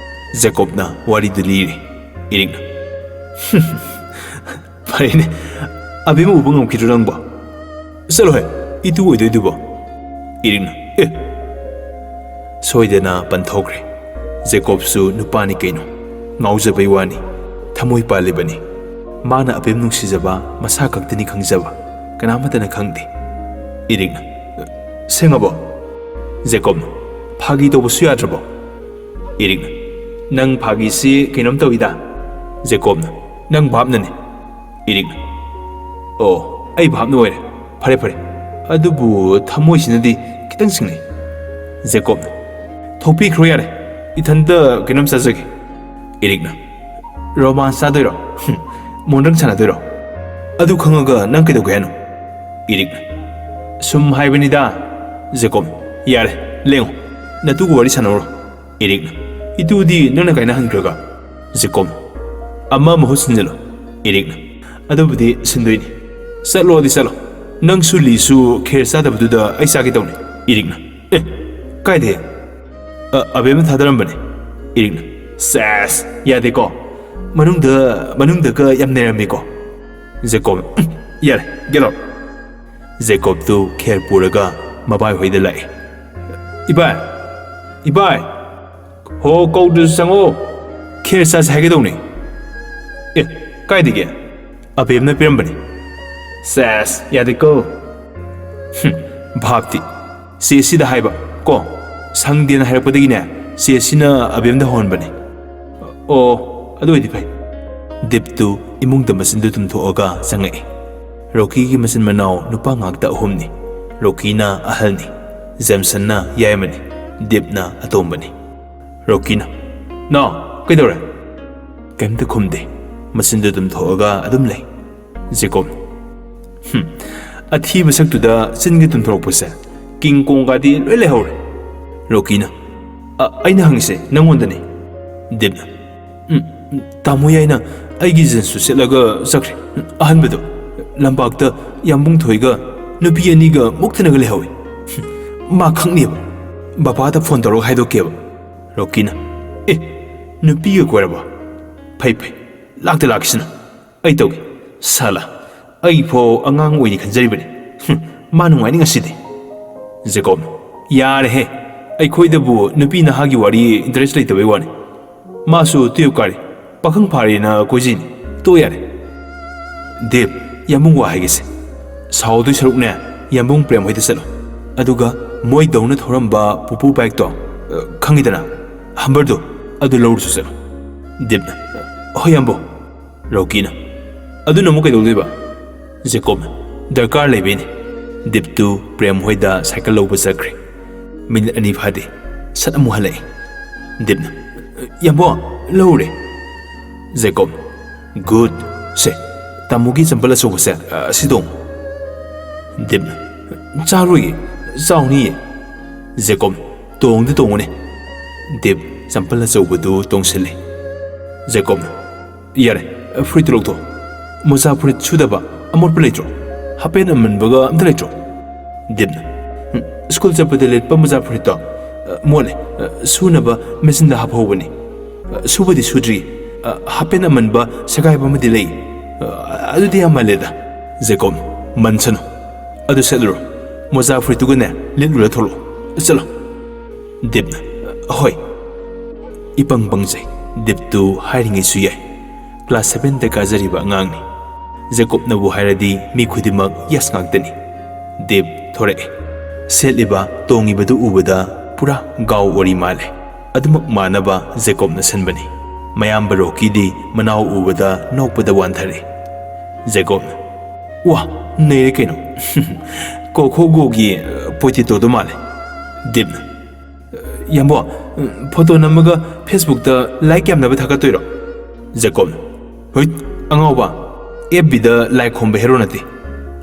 ꯖꯦꯀꯣꯕꯅ ꯋꯥꯔꯤꯗꯨ ꯂꯤꯔꯤ꯫ ꯏꯔꯤꯛꯅ, "ꯐꯔꯦꯅꯦ, ꯑꯕꯦꯝꯃ ꯎꯕ ꯉꯝꯈꯤꯗ꯭ꯔꯣ ꯅꯪꯕꯣ? ꯆꯠꯂꯣꯍꯦ, ꯏꯇꯨ ꯑꯣꯏꯗꯣꯏꯗꯨꯕꯣ?" ꯏꯔꯤꯛꯅ, "ꯑꯦ!" ꯁꯣꯏꯗꯅ ꯄꯟꯊꯣꯛꯈ꯭ꯔꯦ꯫ ꯖꯦꯀꯣꯕꯁꯨ ꯅꯨꯄꯥꯅꯤ ꯀꯩꯅꯣ, ꯉꯥꯎꯖꯕꯩ ꯋꯥꯅꯤ, ꯊꯃꯣꯏ ꯄꯥꯜꯂꯤꯕꯅꯤ꯫ ꯃꯥꯅ ꯑꯕꯦꯝ ꯅꯨꯡꯁꯤꯖꯕ ꯃꯁꯥ ꯈꯛꯇꯅꯤ ꯈꯪꯖꯕ, ꯀꯅꯥꯃꯠꯇꯅ ꯈꯪꯗꯦ꯫ ꯏꯔꯤꯛꯅ, "ꯁꯦꯡꯉꯕꯣ?" ꯖꯦꯀꯣꯕꯅ, "ꯐꯥꯒꯤ ꯇꯧꯕꯁꯨ ꯌꯥꯗ꯭ꯔꯕꯣ?" ꯏꯔꯤꯛꯅ, "ꯅꯪ ꯐꯥꯒꯤꯁꯤ ꯀꯩꯅꯣꯝ ꯇꯧꯏꯗ꯫" ꯖꯦꯀꯣꯕꯅ, "ꯅꯪ ꯚꯥꯞꯅꯅꯤ꯫" ꯏꯔꯤꯛꯅ, "ꯑꯣ, ꯑꯩ ꯚꯥꯞꯅ ꯑꯣꯏꯔꯦ꯫ ꯐꯔꯦ, ꯐꯔꯦ꯫ ꯑꯗꯨꯕꯨ ꯊꯃꯣꯏꯁꯤꯅꯗꯤ ꯈꯤꯇꯪ ꯆꯤꯡꯅꯩ꯫" ꯖꯦꯀꯣꯕꯅ, "ꯊꯣꯛꯄꯤꯈ꯭ꯔꯣ ꯌꯥꯔꯦ꯫ ꯏꯊꯟꯇ ꯀꯩꯅꯣꯝ ꯆꯥꯖꯒꯦ꯫" ꯏꯔꯤꯛꯅ, "ꯔꯣꯃꯥꯟꯁ ꯆꯥꯗꯣꯏꯔꯣ? ꯍꯨꯝ, ꯃꯣꯟꯗ꯭ꯔꯪ ꯁꯥꯟꯅꯗꯣꯏꯔꯣ? ꯑꯗꯨ ꯈꯪꯉꯒ ꯅꯪ ꯀꯩꯗꯧꯒꯦ ꯍꯥꯏꯅꯣ?" ꯏꯔꯤꯛꯅ, "ꯁꯨꯝ ꯍꯥꯏꯕꯅꯤꯗ꯫" ꯖꯦꯀꯣꯕ, "ꯌꯥꯔꯦ, ꯂꯦꯡꯉꯣ꯫ ꯅꯇꯨꯒ ꯋꯥꯔꯤ ꯁꯥꯟꯅꯧꯔꯣ꯫" ꯏꯔꯤꯛꯅ, "ꯏꯇꯨꯗꯤ ꯅꯪꯅ ꯀꯥꯏꯅꯍꯟꯈ꯭ꯔꯒ?" ꯖꯦꯀꯣꯕ, "ꯑꯃ ꯃꯍꯨꯠ ꯁꯤꯟꯖꯜꯂꯣ꯫" ꯏꯔꯤꯛꯅ, "ꯑꯗꯨꯕꯨꯗꯤ ꯁꯤꯟꯗꯣꯏꯅꯤ꯫ ꯆꯠꯂꯣꯗꯤ ꯆꯠꯂꯣ꯫ ꯅꯪꯁꯨ ꯂꯤꯁꯨ ꯈꯦꯔ ꯆꯥꯗꯕꯗꯨꯗ ꯑꯩ ꯆꯥꯒꯦ ꯇꯧꯅꯤ꯫" ꯏꯔꯤꯛꯅ, "ꯑꯦ, ꯀꯥꯏꯗꯦ?" "ꯑ, ꯑꯕꯦꯝꯅ ꯊꯥꯗꯔꯝꯕꯅꯦ꯫" ꯏꯔꯤꯛꯅ, "ꯁꯦꯁ, ꯌꯥꯗꯦꯀꯣ? ꯃꯅꯨꯡꯗ ꯃꯅꯨꯡꯗꯒ ꯌꯥꯝ ꯅꯩꯔꯝꯃꯤꯀꯣ꯫ ꯖꯦꯀꯣꯕ, "ꯌꯥꯔꯦ, ꯒꯦꯠ ꯑꯥꯎꯠ!" ꯖꯦꯀꯣꯕꯇꯨ ꯈꯦꯔ ꯄꯨꯔꯒ ꯃꯕꯥꯏ ꯍꯣꯏꯗ ꯂꯥꯛꯏ꯫ "ꯏꯕꯥꯏ! ꯏꯕꯥꯏ! ꯍꯣ, ꯀꯧꯗ꯭ꯔꯁꯨ ꯆꯪꯉꯣ꯫ ꯈꯦꯔ ꯆꯥꯁꯦ ꯍꯥꯏꯒꯦ ꯇꯧꯅꯤ꯫" "ꯑꯦ, ꯀꯥꯏꯗꯒꯤ?" "ꯑꯕꯦꯝꯅ ꯄꯤꯔꯝꯕꯅꯤ꯫" "ꯁꯦꯁ, ꯌꯥꯗꯦꯀꯣ꯫" "ꯍꯨꯝ, ꯚꯥꯞꯇꯤ꯫ ꯆꯦ ꯁꯤꯗ ꯍꯥꯏꯕ ꯀꯣ, ꯁꯪꯗꯦꯅ ꯍꯥꯏꯔꯛꯄꯗꯒꯤꯅꯦ, ꯆꯦ ꯁꯤꯅ ꯑꯕꯦꯝꯗ ꯍꯧꯍꯟꯕꯅꯤ꯫" "ꯑꯣ, ꯑꯗꯨ ꯑꯣꯏꯗꯤ ꯐꯩ꯫" ꯗꯤꯞꯇꯨ ꯏꯃꯨꯡꯗ ꯃꯆꯤꯟꯗꯨ ꯇꯨꯝꯊꯣꯛꯑꯒ ꯆꯪꯉꯛꯏ꯫ ꯔꯣꯀꯤꯒꯤ ꯃꯆꯤꯟ ꯃꯅꯥꯎ ꯅꯨꯄꯥ ꯉꯥꯛꯇ ꯑꯍꯨꯝꯅꯤ꯫ ꯔꯣꯀꯤꯅ ꯑꯍꯜꯅꯤ, ꯖꯦꯝꯁꯟꯅ ꯌꯥꯏꯃꯅꯤ, ꯗꯤꯞꯅ ꯑꯇꯣꯝꯕꯅꯤ꯫ ꯔꯣꯀꯤꯅ, "ꯅꯥꯎ, ꯀꯩꯗꯧꯔꯦ?" ꯀꯩꯝꯇ ꯈꯨꯝꯗꯦ꯫ ꯃꯆꯤꯟꯗꯨ ꯇꯨꯝꯊꯣꯛꯑꯒ ꯑꯗꯨꯝ ꯂꯩ꯫ ꯖꯦꯀꯣꯕ, "ꯍꯨꯝ, ꯑꯊꯤꯕ ꯁꯛꯇꯨꯗ ꯆꯤꯟꯒ ꯇꯨꯝꯊꯣꯔꯛꯄꯁꯦ, ꯀꯤꯡ ꯀꯣꯡꯒꯗꯤ ꯂꯣꯏ ꯂꯩꯍꯧꯔꯦ꯫" ꯔꯣꯀꯤꯅ, "ꯑ, ꯑꯩꯅ ꯍꯪꯉꯤꯁꯦ ꯅꯪꯉꯣꯟꯗꯅꯤ꯫" ꯗꯤꯞꯅ, "ꯎꯝ, ꯎꯝ, ꯇꯥꯃꯣ ꯌꯥꯏꯅ ꯑꯩꯒꯤ ꯖꯤꯟꯁꯇꯨ ꯁꯦꯠꯂꯒ ꯆꯠꯈ꯭ꯔꯦ꯫ ꯑꯍꯟꯕꯗꯣ ꯂꯝꯄꯥꯛꯇ ꯌꯥꯝꯕꯨꯡ ꯊꯣꯏꯒ ꯅꯨꯄꯤ ꯑꯅꯤꯒ ꯃꯨꯛꯇꯅꯒ ꯂꯩꯍꯧꯋꯤ꯫ ꯍꯨꯝ, ꯃꯥ ꯈꯪꯅꯦꯕ꯫ ꯕꯕꯥꯗ ꯐꯣꯟ ꯇꯧꯔꯒ ꯍꯥꯏꯗꯣꯛꯀꯦꯕ꯫" ꯔꯣꯀꯤꯅ, "ꯑꯦ, ꯅꯨꯄꯤꯒ ꯀꯣꯏꯔꯕ? ꯐꯩ, ꯐꯩ, ꯂꯥꯛꯇ ꯂꯥꯛꯈꯤꯁꯅꯨ꯫ ꯑꯩ ꯇꯧꯒꯦ꯫ ꯁꯥꯂꯥ, ꯑꯩꯐꯥꯎ ꯑꯉꯥꯡ ꯑꯣꯏꯅꯤ ꯈꯟꯖꯔꯤꯕꯅꯤ꯫ ꯍꯨꯝ, ꯃꯥ ꯅꯨꯡꯉꯥꯏꯅꯤ ꯉꯁꯤꯗꯤ꯫" ꯖꯦꯀꯣꯕꯅ, "ꯌꯥꯔꯦꯍꯦ, ꯑꯩꯈꯣꯏꯗꯕꯨ ꯅꯨꯄꯤ ꯅꯍꯥꯒꯤ ꯋꯥꯔꯤ ꯏꯟꯇꯔꯦꯁ ꯂꯩꯇꯕꯩ ꯋꯥꯅꯤ꯫ ꯃꯥꯁꯨ ꯇꯨꯌꯦꯞ ꯀꯥꯔꯤ, ꯄꯥꯈꯪ ꯐꯥꯔꯦꯅ ꯀꯣꯏꯖꯩꯅꯤ꯫ ꯇꯣꯛꯑꯣ ꯌꯥꯔꯦ꯫" "ꯗꯦꯕ, ꯌꯥꯝꯕꯨꯡ ꯋꯥ ꯍꯥꯏꯒꯦꯁꯦ꯫ ꯁꯥꯎꯗꯣꯏ ꯁꯔꯨꯛꯅꯦ, ꯌꯥꯝꯕꯨꯡ ꯄ꯭ꯔꯦꯝ ꯍꯣꯏꯗ ꯆꯠꯂꯣ꯫ ꯑꯗꯨꯒ ꯃꯣꯏꯗꯧꯅ ꯊꯧꯔꯝꯕ ꯄꯨꯄꯨ ꯕꯥꯏꯛꯇꯣ, ꯑ, ꯈꯪꯉꯤꯗꯅ, ꯍꯝꯕꯔꯗꯣ, ꯑꯗꯨ ꯂꯧꯔꯨꯁꯨ ꯆꯠꯂꯣ꯫" ꯗꯤꯞꯅ, "ꯍꯣꯏ ꯌꯥꯝꯕꯨꯡ꯫" ꯔꯣꯀꯤꯅ, "ꯑꯗꯨꯅ ꯑꯃꯨꯛ ꯀꯩꯗꯧꯗꯣꯏꯕ?" ꯖꯦꯀꯣꯕꯅ, "ꯗꯔꯀꯥꯔ ꯂꯩꯕꯩꯅꯤ꯫" ꯗꯤꯞꯇꯨ ꯄ꯭ꯔꯦꯝ ꯍꯣꯏꯗ ꯁꯥꯏꯀꯜ ꯂꯧꯕ ꯆꯠꯈ꯭ꯔꯦ꯫ ꯃꯤꯅꯤꯠ ꯑꯅꯤ ꯐꯥꯗꯦ, ꯁꯠ ꯑꯃꯨꯛ ꯍꯜꯂꯛꯏ꯫ ꯗꯤꯞꯅ, "ꯌꯥꯝꯕꯨꯡ, ꯂꯧꯔꯦ꯫" ꯖꯦꯀꯣꯕ, "ꯒꯨꯗ꯫ ꯁꯦ, ꯇꯥꯃꯣꯒꯤ ꯆꯝꯄꯜ ꯑꯆꯧꯕꯁꯦ, ꯑ, ꯑꯁꯤ ꯇꯣꯡꯉꯨ꯫" ꯗꯤꯞꯅ, "ꯆꯥꯔꯣꯏꯌꯦ, ꯆꯥꯎꯅꯤꯌꯦ꯫" ꯖꯦꯀꯣꯕ, "ꯇꯣꯡꯗꯤ ꯇꯣꯡꯉꯨꯅꯦ꯫" ꯗꯤꯞ ꯆꯝꯄꯜ ꯑꯆꯧꯕꯗꯨ ꯇꯣꯡꯁꯤꯜꯂꯤ꯫ ꯖꯦꯀꯣꯕꯅ, "ꯌꯥꯔꯦ, ꯐꯨꯔꯤꯠꯇꯨ ꯂꯧꯊꯣꯛ꯫ ꯃꯣꯖꯥ ꯐꯨꯔꯤꯠ ꯁꯨꯗꯕ ꯑꯃꯣꯠꯄ ꯂꯩꯇ꯭ꯔꯣ? ꯍꯥꯄꯦꯟ ꯑꯃꯟꯕꯒ ꯑꯝꯇ ꯂꯩꯇ꯭ꯔꯣ?" ꯗꯤꯞꯅ, "ꯎꯝ, ꯁ꯭ꯀꯨꯜ ꯆꯠꯄꯗ ꯂꯤꯠꯄ ꯃꯣꯖꯥ ꯐꯨꯔꯤꯠꯇꯣ, ꯑ, ꯃꯣꯠꯂꯦ꯫ ꯑ, ꯁꯨꯅꯕ ꯃꯦꯆꯤꯟꯗ ꯍꯥꯞꯍꯧꯕꯅꯤ꯫ ꯑ, ꯁꯨꯕꯗꯤ ꯁꯨꯗ꯭ꯔꯤ꯫ "ꯑ, ꯍꯥꯄꯦꯟ ꯑꯃꯟꯕ ꯁꯦꯒꯥꯏꯕ ꯑꯃꯗꯤ ꯂꯩ꯫ ꯑ, ꯑꯗꯨꯗꯤ ꯌꯥꯝ ꯃꯜꯂꯦꯗ꯫" ꯖꯦꯀꯣꯕ, "ꯃꯟꯁꯅꯨ꯫ ꯑꯗꯨ ꯁꯦꯠꯂꯨꯔꯣ꯫ ꯃꯣꯖꯥ ꯐꯨꯔꯤꯠꯇꯨꯒꯅꯦ ꯂꯤꯠꯂꯨꯔ ꯊꯣꯛꯂꯛꯑꯣ꯫ ꯆꯠꯂꯣ꯫" ꯗꯤꯞꯅ, "ꯍꯣꯏ꯫" ꯏꯄꯪ ꯄꯪꯖꯩ꯫ ꯗꯤꯞꯇꯨ ꯍꯥꯏꯔꯤꯉꯩꯁꯨ ꯌꯥꯏ꯫ ꯀ꯭ꯂꯥꯁ ꯁꯚꯦꯟꯗ ꯀꯥꯖꯔꯤꯕ ꯑꯉꯥꯡꯅꯤ꯫ ꯖꯦꯀꯣꯕꯅꯕꯨ ꯍꯥꯏꯔꯗꯤ ꯃꯤ ꯈꯨꯗꯤꯡꯃꯛ ꯌꯦꯁ ꯉꯥꯛꯇꯅꯤ꯫ ꯗꯤꯞ ꯊꯣꯔꯛꯑꯦ꯫ ꯁꯦꯠꯂꯤꯕ, ꯇꯣꯡꯉꯤꯕꯗꯨ ꯎꯕꯗ ꯄꯨꯔꯥ ꯒꯥꯎ ꯑꯣꯔꯤ ꯃꯥꯜꯂꯦ꯫ ꯑꯗꯨꯃꯛ ꯃꯥꯟꯅꯕ ꯖꯦꯀꯣꯕꯅ ꯁꯤꯟꯕꯅꯤ꯫ ꯃꯌꯥꯝꯕ ꯔꯣꯀꯤꯗꯤ ꯃꯅꯥꯎ ꯎꯕꯗ ꯅꯣꯛꯄꯗ ꯋꯥꯟꯊꯔꯦ꯫ ꯖꯦꯀꯣꯕꯅ, "ꯋꯥ, ꯅꯩꯔꯦ ꯀꯩꯅꯣ꯫ ꯀꯣꯈꯣꯒꯣꯒꯤ ꯄꯣꯇꯦꯇꯣꯗꯣ ꯃꯥꯜꯂꯦ꯫" ꯗꯤꯞꯅ, "ꯌꯥꯝꯕꯣ, ꯐꯣꯇꯣ ꯅꯝꯃꯒ ꯐꯦꯁꯕꯨꯛꯇ ꯂꯥꯏꯛ ꯌꯥꯝꯅꯕ ꯊꯥꯒꯠꯇꯣꯏꯔꯣ?" ꯖꯦꯀꯣꯕꯅ, "ꯍꯨꯏꯠ, ꯑꯉꯥꯎꯕ, ꯑꯦꯐ ꯕꯤꯗ ꯂꯥꯏꯛ ꯈꯣꯝꯕ ꯍꯦꯔꯣ ꯅꯠꯇꯦ꯫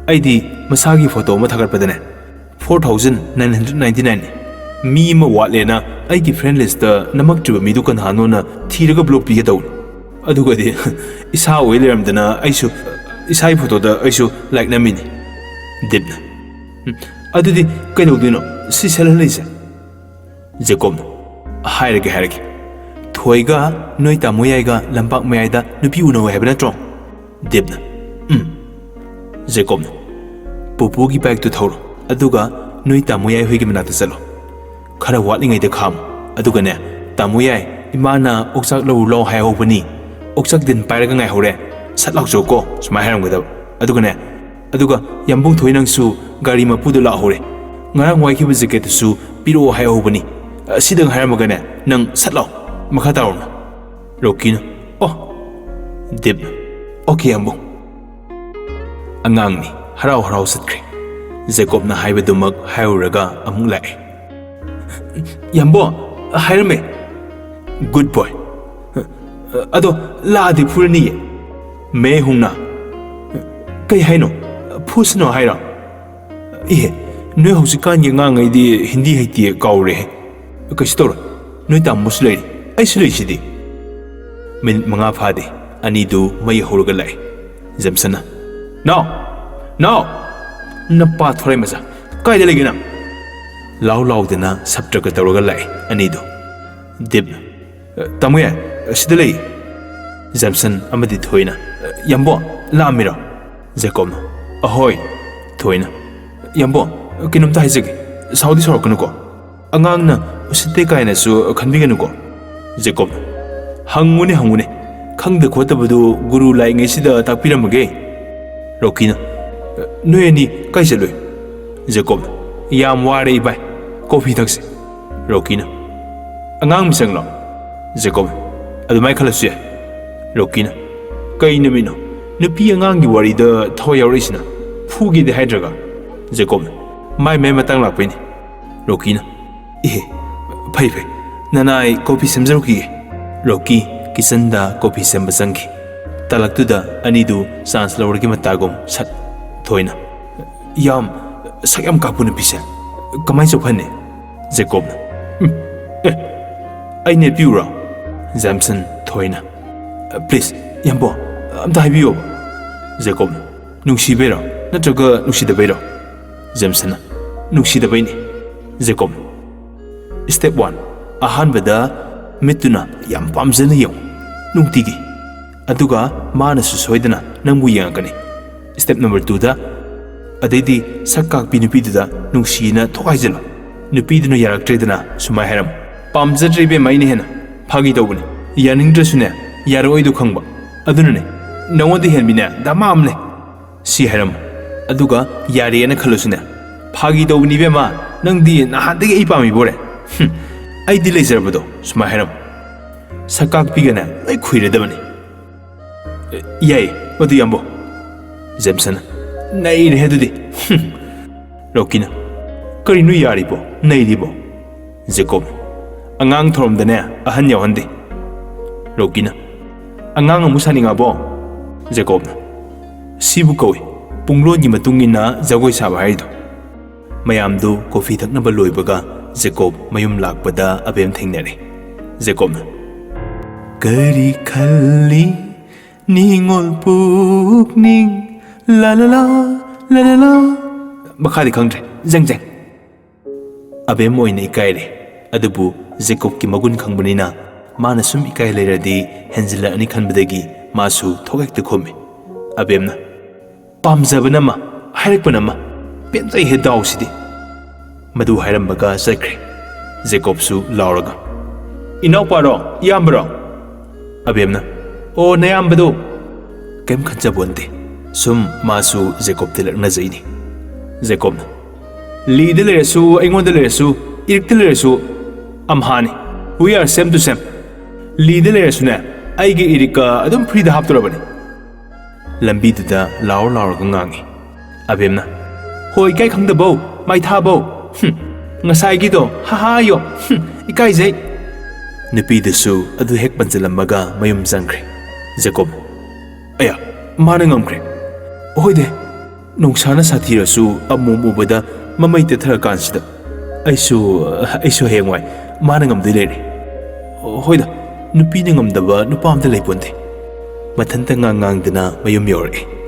ꯑꯩꯗꯤ ꯃꯁꯥꯒꯤ ꯐꯣꯇꯣ ꯑꯃ ꯊꯥꯒꯠꯄꯗꯅꯦ, four thousand nine hundred ninety nine ꯅꯤ꯫ ꯃꯤ ꯑꯃ ꯋꯥꯠꯂꯦꯅ ꯑꯩꯒꯤ ꯐ꯭ꯔꯦꯟ ꯂꯤꯁꯇ ꯅꯝꯃꯛꯇ꯭ꯔꯤꯕ ꯃꯤꯗꯨ ꯀꯅꯥꯅꯣꯅ ꯊꯤꯔꯒ ꯕ꯭ꯂꯣꯛ ꯄꯤꯒꯦ ꯇꯧꯅꯤ꯫ ꯑꯗꯨꯒꯗꯤ ꯏꯁꯥ ꯑꯣꯏ ꯂꯩꯔꯝꯗꯅ ꯑꯩꯁꯨ ꯏꯁꯥꯒꯤ ꯐꯣꯇꯣꯗ ꯑꯩꯁꯨ ꯂꯥꯏꯛ ꯅꯝꯃꯤꯅꯤ꯫" ꯗꯤꯞꯅ, "ꯎꯝ, ꯑꯗꯨꯗꯤ ꯀꯩꯗꯧꯗꯣꯏꯅꯣ ꯁꯤ ꯁꯦꯠꯍꯜꯂꯤꯁꯦ?" ꯖꯦꯀꯣꯕꯅ, "ꯍꯥꯏꯔꯒꯦ, ꯍꯥꯏꯔꯒꯦ꯫ ꯊꯣꯏꯒ ꯅꯣꯏ ꯇꯥꯃꯣ ꯌꯥꯏꯒ ꯂꯝꯄꯥꯛ ꯃꯌꯥꯏꯗ ꯅꯨꯄꯤ ꯎꯅꯧ ꯍꯥꯏꯕ ꯅꯠꯇ꯭ꯔꯣ?" ꯗꯤꯞꯅ, "ꯎꯝ꯫" ꯖꯦꯀꯣꯕꯅ, "ꯄꯨꯄꯨꯒꯤ ꯕꯥꯏꯛꯇꯨ ꯊꯧꯔꯣ, ꯑꯗꯨꯒ ꯅꯣꯏ ꯇꯥꯃꯣ ꯌꯥꯏ ꯍꯣꯏꯒꯤ ꯃꯅꯥꯛꯇ ꯆꯠꯂꯣ꯫ ꯈꯔ ꯋꯥꯠꯂꯤꯉꯩꯗ ꯈꯥꯝꯃꯨ꯫ ꯑꯗꯨꯒꯅꯦ, ꯇꯥꯃꯣ ꯌꯥꯏ, ꯏꯃꯥꯅ ꯑꯣꯛꯆꯥꯛ ꯂꯧꯔꯨ ꯂꯥꯎ ꯍꯥꯏꯍꯧꯕꯅꯤ꯫ ꯑꯣꯛꯆꯥꯛ ꯇꯤꯟ ꯄꯥꯏꯔꯒ ꯉꯥꯏꯍꯧꯔꯦ꯫ ꯁꯠ ꯂꯥꯎ ꯆꯣꯀꯣ," ꯁꯨꯃꯥꯏꯅ ꯍꯥꯏꯔꯝꯒꯗꯕ꯫ ꯑꯗꯨꯒꯅꯦ, "ꯑꯗꯨꯒ ꯌꯥꯝꯕꯨꯡ ꯊꯣꯏ, ꯅꯪꯁꯨ ꯒꯥꯔꯤ ꯃꯄꯨꯗꯣ ꯂꯥꯛꯍꯧꯔꯦ꯫ ꯉꯔꯥꯡ ꯋꯥꯏꯈꯤꯕ ꯖꯦꯀꯦꯠꯇꯨꯁꯨ ꯄꯤꯔꯛꯑꯣ ꯍꯥꯏꯍꯧꯕꯅꯤ꯫" ꯑꯁꯤꯗꯪ ꯍꯥꯏꯔꯝꯃꯒꯅꯦ, ꯅꯪ ꯁꯠ ꯂꯥꯎ ꯃꯈꯥ ꯇꯥꯔꯣꯅ꯫ ꯔꯣꯀꯤꯅ, "ꯑꯣ꯫" ꯗꯤꯞꯅ, "ꯑꯣꯀꯦ, ꯌꯥꯝꯕꯨꯡ꯫" ꯑꯉꯥꯡꯅꯤ, ꯍꯔꯥꯎ ꯍꯔꯥꯎ ꯆꯠꯈ꯭ꯔꯦ꯫ ꯖꯦꯀꯣꯕꯅ ꯍꯥꯏꯕꯗꯨꯃꯛ ꯍꯥꯏꯔꯨꯔꯒ ꯑꯃꯨꯛ ꯂꯥꯛꯑꯦ꯫ "ꯌꯥꯝꯕꯣ, ꯍꯥꯏꯔꯝꯃꯦ꯫" "ꯒꯨꯗ ꯕꯣꯏ꯫ ꯑꯗꯣ ꯂꯥꯛꯑꯗꯤ ꯐꯨꯔꯅꯤꯌꯦ꯫ ꯃꯦ ꯍꯨꯡꯅ꯫" "ꯀꯩ ꯍꯥꯏꯅꯣ? ꯐꯨꯁꯅꯣ ꯍꯥꯏꯔꯣ?" "ꯏꯍꯦ, ꯅꯣꯏ ꯍꯧꯖꯤꯛꯀꯥꯟꯒꯤ ꯑꯉꯥꯡꯉꯩꯗꯤ ꯍꯤꯟꯗꯤ ꯍꯩꯇꯦ, ꯀꯥꯎꯔꯦꯍꯦ꯫" "ꯀꯩꯁꯨ ꯇꯧꯔꯣꯏ, ꯅꯣꯏ ꯇꯥꯃꯣꯁꯨ ꯂꯩꯔꯤ, ꯑꯩꯁꯨ ꯂꯩꯁꯤꯗꯤ꯫" ꯃꯤꯅꯤꯠ ꯃꯉꯥ ꯐꯥꯗꯦ, ꯑꯅꯤꯗꯨ ꯃꯩ ꯍꯧꯔꯒ ꯂꯥꯛꯑꯦ꯫ ꯖꯦꯝꯁꯟꯅ, "ꯅꯥꯎ! ꯅꯥꯎ! ꯅꯄꯥ ꯊꯣꯔꯩ ꯃꯆꯥ, ꯀꯥꯏꯗ ꯂꯩꯒꯦ ꯅꯪ?" ꯂꯥꯎ ꯂꯥꯎꯗꯅ ꯁꯞꯇ꯭ꯔꯒ ꯇꯧꯔꯒ ꯂꯥꯛꯑꯦ ꯑꯅꯤꯗꯨ꯫ ꯗꯤꯞꯅ, "ꯇꯥꯃꯣ ꯌꯥꯏ, ꯑꯁꯤꯗ ꯂꯩ꯫" ꯖꯦꯝꯁꯟ ꯑꯃꯗꯤ ꯊꯣꯏꯅ, "ꯌꯥꯝꯕꯣ, ꯂꯥꯛꯑꯝꯃꯤꯔꯣ?" ꯖꯦꯀꯣꯕꯅ, "ꯑꯍꯣꯏ, ꯊꯣꯏꯅ꯫ ꯌꯥꯝꯕꯣ, ꯀꯩꯅꯣꯝꯇ ꯍꯥꯏꯖꯒꯦ, ꯁꯥꯎꯗꯤ ꯁꯥꯎꯔꯛꯀꯅꯨꯀꯣ꯫ ꯑꯉꯥꯡꯅ ꯎꯁꯤꯠꯇꯦ ꯀꯥꯏꯅꯁꯨ ꯈꯟꯕꯤꯒꯅꯨꯀꯣ꯫" ꯖꯦꯀꯣꯕꯅ, "ꯍꯪꯉꯨꯅꯦ, ꯍꯪꯉꯨꯅꯦ, ꯈꯪꯗ ꯈꯣꯠꯇꯕꯗꯨ ꯒꯨꯔꯨ ꯂꯥꯛꯏꯉꯩꯁꯤꯗ ꯇꯥꯛꯄꯤꯔꯝꯃꯒꯦ꯫" ꯔꯣꯀꯤꯅ, "ꯅꯣꯏ ꯑꯅꯤ ꯀꯥꯏ ꯆꯠꯂꯨꯏ?" ꯖꯦꯀꯣꯕꯅ, "ꯌꯥꯝ ꯋꯥꯔꯦ ꯏꯕꯥꯏ, ꯀꯣꯐꯤ ꯊꯛꯁꯤ꯫" ꯔꯣꯀꯤꯅ, "ꯑꯉꯥꯡ ꯃꯤꯆꯪꯂꯣ?" ꯖꯦꯀꯣꯕꯅ, "ꯑꯗꯨꯃꯥꯏꯅ ꯈꯜꯂꯁꯨ ꯌꯥꯏ꯫" ꯔꯣꯀꯤꯅ, "ꯀꯩ ꯅꯨꯃꯤꯠꯅꯣ ꯅꯨꯄꯤ ꯑꯉꯥꯡꯒꯤ ꯋꯥꯔꯤꯗ ꯊꯋꯥꯏ ꯌꯥꯎꯔꯛꯏꯁꯤꯅ? ꯐꯨꯒꯦꯗꯤ ꯍꯥꯏꯗ꯭ꯔꯒ?" ꯖꯦꯀꯣꯕꯅ, "ꯃꯥꯏ ꯃꯥꯏ ꯃꯇꯥꯡ ꯂꯥꯛꯄꯩꯅꯦ꯫" ꯔꯣꯀꯤꯅ, "ꯏꯍꯦ, ꯐꯩ ꯐꯩ, ꯅꯅꯥꯏ ꯀꯣꯐꯤ ꯁꯦꯝꯖꯔꯨꯈꯤꯒꯦ꯫" ꯔꯣꯀꯤ ꯀꯤꯆꯟꯗ ꯀꯣꯐꯤ ꯁꯦꯝꯕ ꯆꯪꯈꯤ꯫ ꯇꯥꯂꯛꯇꯨꯗ ꯑꯅꯤꯗꯨ ꯆꯥꯟꯁ ꯂꯧꯔꯒꯦ ꯃꯇꯥꯒꯨꯝ ꯁꯠ꯫ ꯊꯣꯏꯅ, "ꯌꯥꯝ ꯁꯛ ꯌꯥꯝ ꯀꯥꯛꯄ ꯅꯨꯄꯤꯁꯦ ꯀꯃꯥꯏꯅ ꯆꯣꯞꯍꯟꯅꯤ?" ꯖꯦꯀꯣꯕꯅ, "ꯎꯝ, ꯑꯦ, ꯑꯩ ꯅꯦꯠꯄꯤꯌꯨꯔꯣ?" ꯖꯦꯝꯁꯟ, ꯊꯣꯏꯅ, "ꯄ꯭ꯂꯤꯖ, ꯌꯥꯝꯕꯣ, ꯑꯝꯇ ꯍꯥꯏꯕꯤꯌꯣꯕ꯫" ꯖꯦꯀꯣꯕꯅ, "ꯅꯨꯡꯁꯤꯕꯩꯔꯣ ꯅꯠꯇ꯭ꯔꯒ ꯅꯨꯡꯁꯤꯗꯕꯩꯔꯣ?" ꯖꯦꯝꯁꯟꯅ, "ꯅꯨꯡꯁꯤꯗꯕꯩꯅꯤ꯫" ꯖꯦꯀꯣꯕꯅ, "ꯁ꯭ꯇꯦꯞ ꯋꯥꯟ, ꯑꯍꯥꯟꯕꯗ ꯃꯤꯠꯇꯨꯅ ꯌꯥꯝ ꯄꯥꯝꯖꯅ ꯌꯦꯡꯉꯨ ꯅꯨꯡꯇꯤꯒꯤ, ꯑꯗꯨꯒ ꯃꯥꯅꯁꯨ ꯁꯣꯏꯗꯅ ꯅꯪꯕꯨ ꯌꯦꯡꯉꯛꯀꯅꯤ꯫ ꯁ꯭ꯇꯦꯞ ꯅꯝꯕꯔ ꯇꯨꯗ, ꯑꯗꯩꯗꯤ ꯁꯛ ꯀꯥꯛꯄꯤ ꯅꯨꯄꯤꯗꯨꯗ ꯅꯨꯡꯁꯤꯅ ꯊꯣꯛ ꯍꯥꯏꯖꯤꯜꯂꯨ꯫ ꯅꯨꯄꯤꯗꯨꯅ ꯌꯥꯔꯛꯇ꯭ꯔꯦꯗꯅ ꯁꯨꯃꯥꯏ ꯍꯥꯏꯔꯝꯃꯨ, 'ꯄꯥꯝꯖꯗ꯭ꯔꯦ ꯏꯕꯦꯝꯃ, ꯑꯩꯅ ꯍꯦꯟꯅ꯫ ꯐꯥꯒꯤ ꯇꯧꯕꯅꯤ, ꯌꯥꯅꯤꯡꯗ꯭ꯔꯁꯨꯅꯦ, ꯌꯥꯔꯛꯑꯣꯏꯗꯣ ꯈꯪꯕ꯫ ꯑꯗꯨꯅꯅꯦ, ꯅꯉꯣꯟꯗ ꯍꯦꯟꯕꯤꯅꯦ ꯗꯃꯥ ꯑꯃ ꯂꯩ.' ꯁꯤ ꯍꯥꯏꯔꯝꯃꯨ꯫ ꯑꯗꯨꯒ ꯌꯥꯔꯦꯅ ꯈꯜꯂꯨꯁꯤꯅꯦ꯫ 'ꯐꯥꯒꯤ ꯇꯧꯕꯅꯤ ꯏꯕꯦꯝꯃ, ꯅꯪꯗꯤ ꯅꯍꯥꯟꯗꯒꯤ ꯑꯩ ꯄꯥꯝꯃꯤꯕꯣꯔꯦ꯫ ꯍꯨꯝ, ꯑꯩꯗꯤ ꯂꯩꯖꯔꯕꯗꯣ.' ꯁꯨꯃꯥꯏ ꯍꯥꯏꯔꯝꯃꯨ꯫ ꯁꯛꯀꯥꯛꯄꯤꯒꯅꯦ ꯂꯣꯏ ꯈꯨꯏꯔꯗꯕꯅꯤ꯫ "ꯌꯥꯏ, ꯃꯗꯨ ꯌꯥꯝꯕꯣ꯫" ꯖꯦꯝꯁꯟꯅ, "ꯅꯩꯔꯦ ꯑꯗꯨꯗꯤ꯫" ꯍꯨꯝ꯫ ꯔꯣꯀꯤꯅ, "ꯀꯔꯤꯅꯣ ꯌꯥꯔꯤꯕꯣ, ꯅꯩꯔꯤꯕꯣ?" ꯖꯦꯀꯣꯕ, "ꯑꯉꯥꯡ ꯊꯧꯔꯝꯗꯅꯦ ꯑꯍꯟ ꯌꯥꯎꯍꯟꯗꯦ꯫" ꯔꯣꯀꯤꯅ, "ꯑꯉꯥꯡ ꯑꯃꯨꯛ ꯁꯥꯅꯤꯡꯉꯕꯣ?" ꯖꯦꯀꯣꯕꯅ, "ꯁꯤꯕꯨ ꯀꯧꯏ ꯄꯨꯡꯂꯣꯟꯒꯤ ꯃꯇꯨꯡ ꯏꯟꯅ ꯖꯒꯣꯏ ꯁꯥꯕ ꯍꯥꯏꯔꯤꯗꯣ꯫" ꯃꯌꯥꯝꯗꯨ ꯀꯣꯐꯤ ꯊꯛꯅꯕ ꯂꯣꯏꯕꯒ ꯖꯦꯀꯣꯕ ꯃꯌꯨꯝ ꯂꯥꯛꯄꯗ ꯑꯕꯦꯝ ꯊꯦꯡꯅꯔꯦ꯫ ꯖꯦꯀꯣꯕꯅ, "ꯀꯔꯤ ꯈꯜꯂꯤ ꯅꯤꯡꯉꯣꯜ ꯄꯨꯛꯅꯤꯡ, ꯂꯥ ꯂꯥ ꯂꯥ, ꯂꯥ ꯂꯥ ꯂꯥ꯫" ꯃꯈꯥꯗꯤ ꯈꯪꯗ꯭ꯔꯦ, ꯖꯦꯡ ꯖꯦꯡ꯫ ꯑꯕꯦꯝ ꯑꯣꯏꯅ ꯏꯀꯥꯏꯔꯦ, ꯑꯗꯨꯕꯨ ꯖꯦꯀꯣꯕꯀꯤ ꯃꯒꯨꯟ ꯈꯪꯕꯅꯤꯅ ꯃꯥꯅ ꯁꯨꯝ ꯏꯀꯥꯏ ꯂꯩꯔꯗꯤ ꯍꯦꯟꯖꯤꯜꯂꯛꯑꯅꯤ ꯈꯟꯕꯗꯒꯤ ꯃꯥꯁꯨ ꯊꯣꯛ ꯍꯦꯛꯇ ꯈꯨꯝꯃꯤ꯫ ꯑꯕꯦꯝꯅ, "ꯄꯥꯝꯖꯕꯅ ꯑꯃ, ꯍꯥꯏꯔꯛꯄꯅ ꯑꯃ, ꯄꯦꯟꯖꯩꯍꯦ ꯗꯥꯎꯁꯤꯗꯤ"꯫ ꯃꯗꯨ ꯍꯥꯏꯔꯝꯕꯒ ꯆꯠꯈ꯭ꯔꯦ꯫ ꯖꯦꯀꯣꯕꯁꯨ ꯂꯥꯎꯔꯒ, "ꯏꯅꯥꯎꯄꯥꯔꯣ? ꯏꯌꯥꯝꯕꯔꯣ?" ꯑꯕꯦꯝꯅ, "ꯑꯣ, ꯅꯌꯥꯝꯕꯗꯣ"꯫ ꯀꯩꯝ ꯈꯟꯖꯕꯣꯟꯇꯦ꯫ ꯁꯨꯝ ꯃꯥꯁꯨ ꯖꯦꯀꯣꯕꯇ ꯂꯛꯅꯖꯩꯅꯤ꯫ ꯖꯦꯀꯣꯕꯅ, "ꯂꯤꯗ ꯂꯩꯔꯁꯨ, ꯑꯩꯉꯣꯟꯗ ꯂꯩꯔꯁꯨ, ꯏꯔꯤꯛꯇ ꯂꯩꯔꯁꯨ ꯑꯝꯍꯥꯅꯤ꯫ We are same to same꯫ ꯂꯤꯗ ꯂꯩꯔꯁꯨꯅꯦ, ꯑꯩꯒꯤ ꯏꯔꯤꯛꯀ ꯑꯗꯨꯝ ꯐ꯭ꯔꯤꯗ ꯍꯥꯞꯇꯣꯔꯕꯅꯤ"꯫ ꯂꯝꯕꯤꯗꯨꯗ ꯂꯥꯎꯔ ꯂꯥꯎꯔꯒ ꯉꯥꯡꯉꯤ꯫ ꯑꯕꯦꯝꯅ, "ꯍꯣꯏ, ꯏꯀꯥꯏ ꯈꯪꯗꯕꯧ, ꯃꯥꯏꯊꯥꯕꯧ, ꯍꯨꯝ, ꯉꯁꯥꯏꯒꯤꯗꯣ, ꯍꯥꯍꯥꯌꯣ, ꯍꯨꯝ, ꯏꯀꯥꯏꯖꯩ"꯫ ꯅꯨꯄꯤꯗꯨꯁꯨ ꯑꯗꯨ ꯍꯦꯛ ꯄꯟꯁꯤꯜꯂꯝꯃꯒ ꯃꯌꯨꯝ ꯆꯪꯈ꯭ꯔꯦ꯫ ꯖꯦꯀꯣꯕ, "ꯑꯌꯥ, ꯃꯥꯅ ꯉꯝꯈ꯭ꯔꯦ꯫ ꯍꯣꯏꯗꯦ, ꯅꯣꯡꯁꯥꯅ ꯁꯥꯊꯤꯔꯁꯨ ꯑꯃꯨꯛ ꯎꯕꯗ ꯃꯃꯩ ꯇꯦꯊꯔꯀꯥꯟꯁꯤꯗ꯫ ꯑꯩꯁꯨ, ꯑꯩꯁꯨ ꯍꯌꯦꯡꯋꯥꯏ ꯃꯥꯅ ꯉꯝꯗꯣꯏ ꯂꯩꯔꯦ꯫ ꯍꯣꯏꯗ, ꯅꯨꯄꯤꯅ ꯉꯝꯗꯕ ꯅꯨꯄꯥ ꯑꯝꯇ ꯂꯩꯄꯣꯟꯇꯦ"꯫ ꯃꯊꯟꯇ ꯉꯥꯡ ꯉꯥꯡꯗꯅ ꯃꯌꯨꯝ ꯌꯧꯔꯛꯑꯦ꯫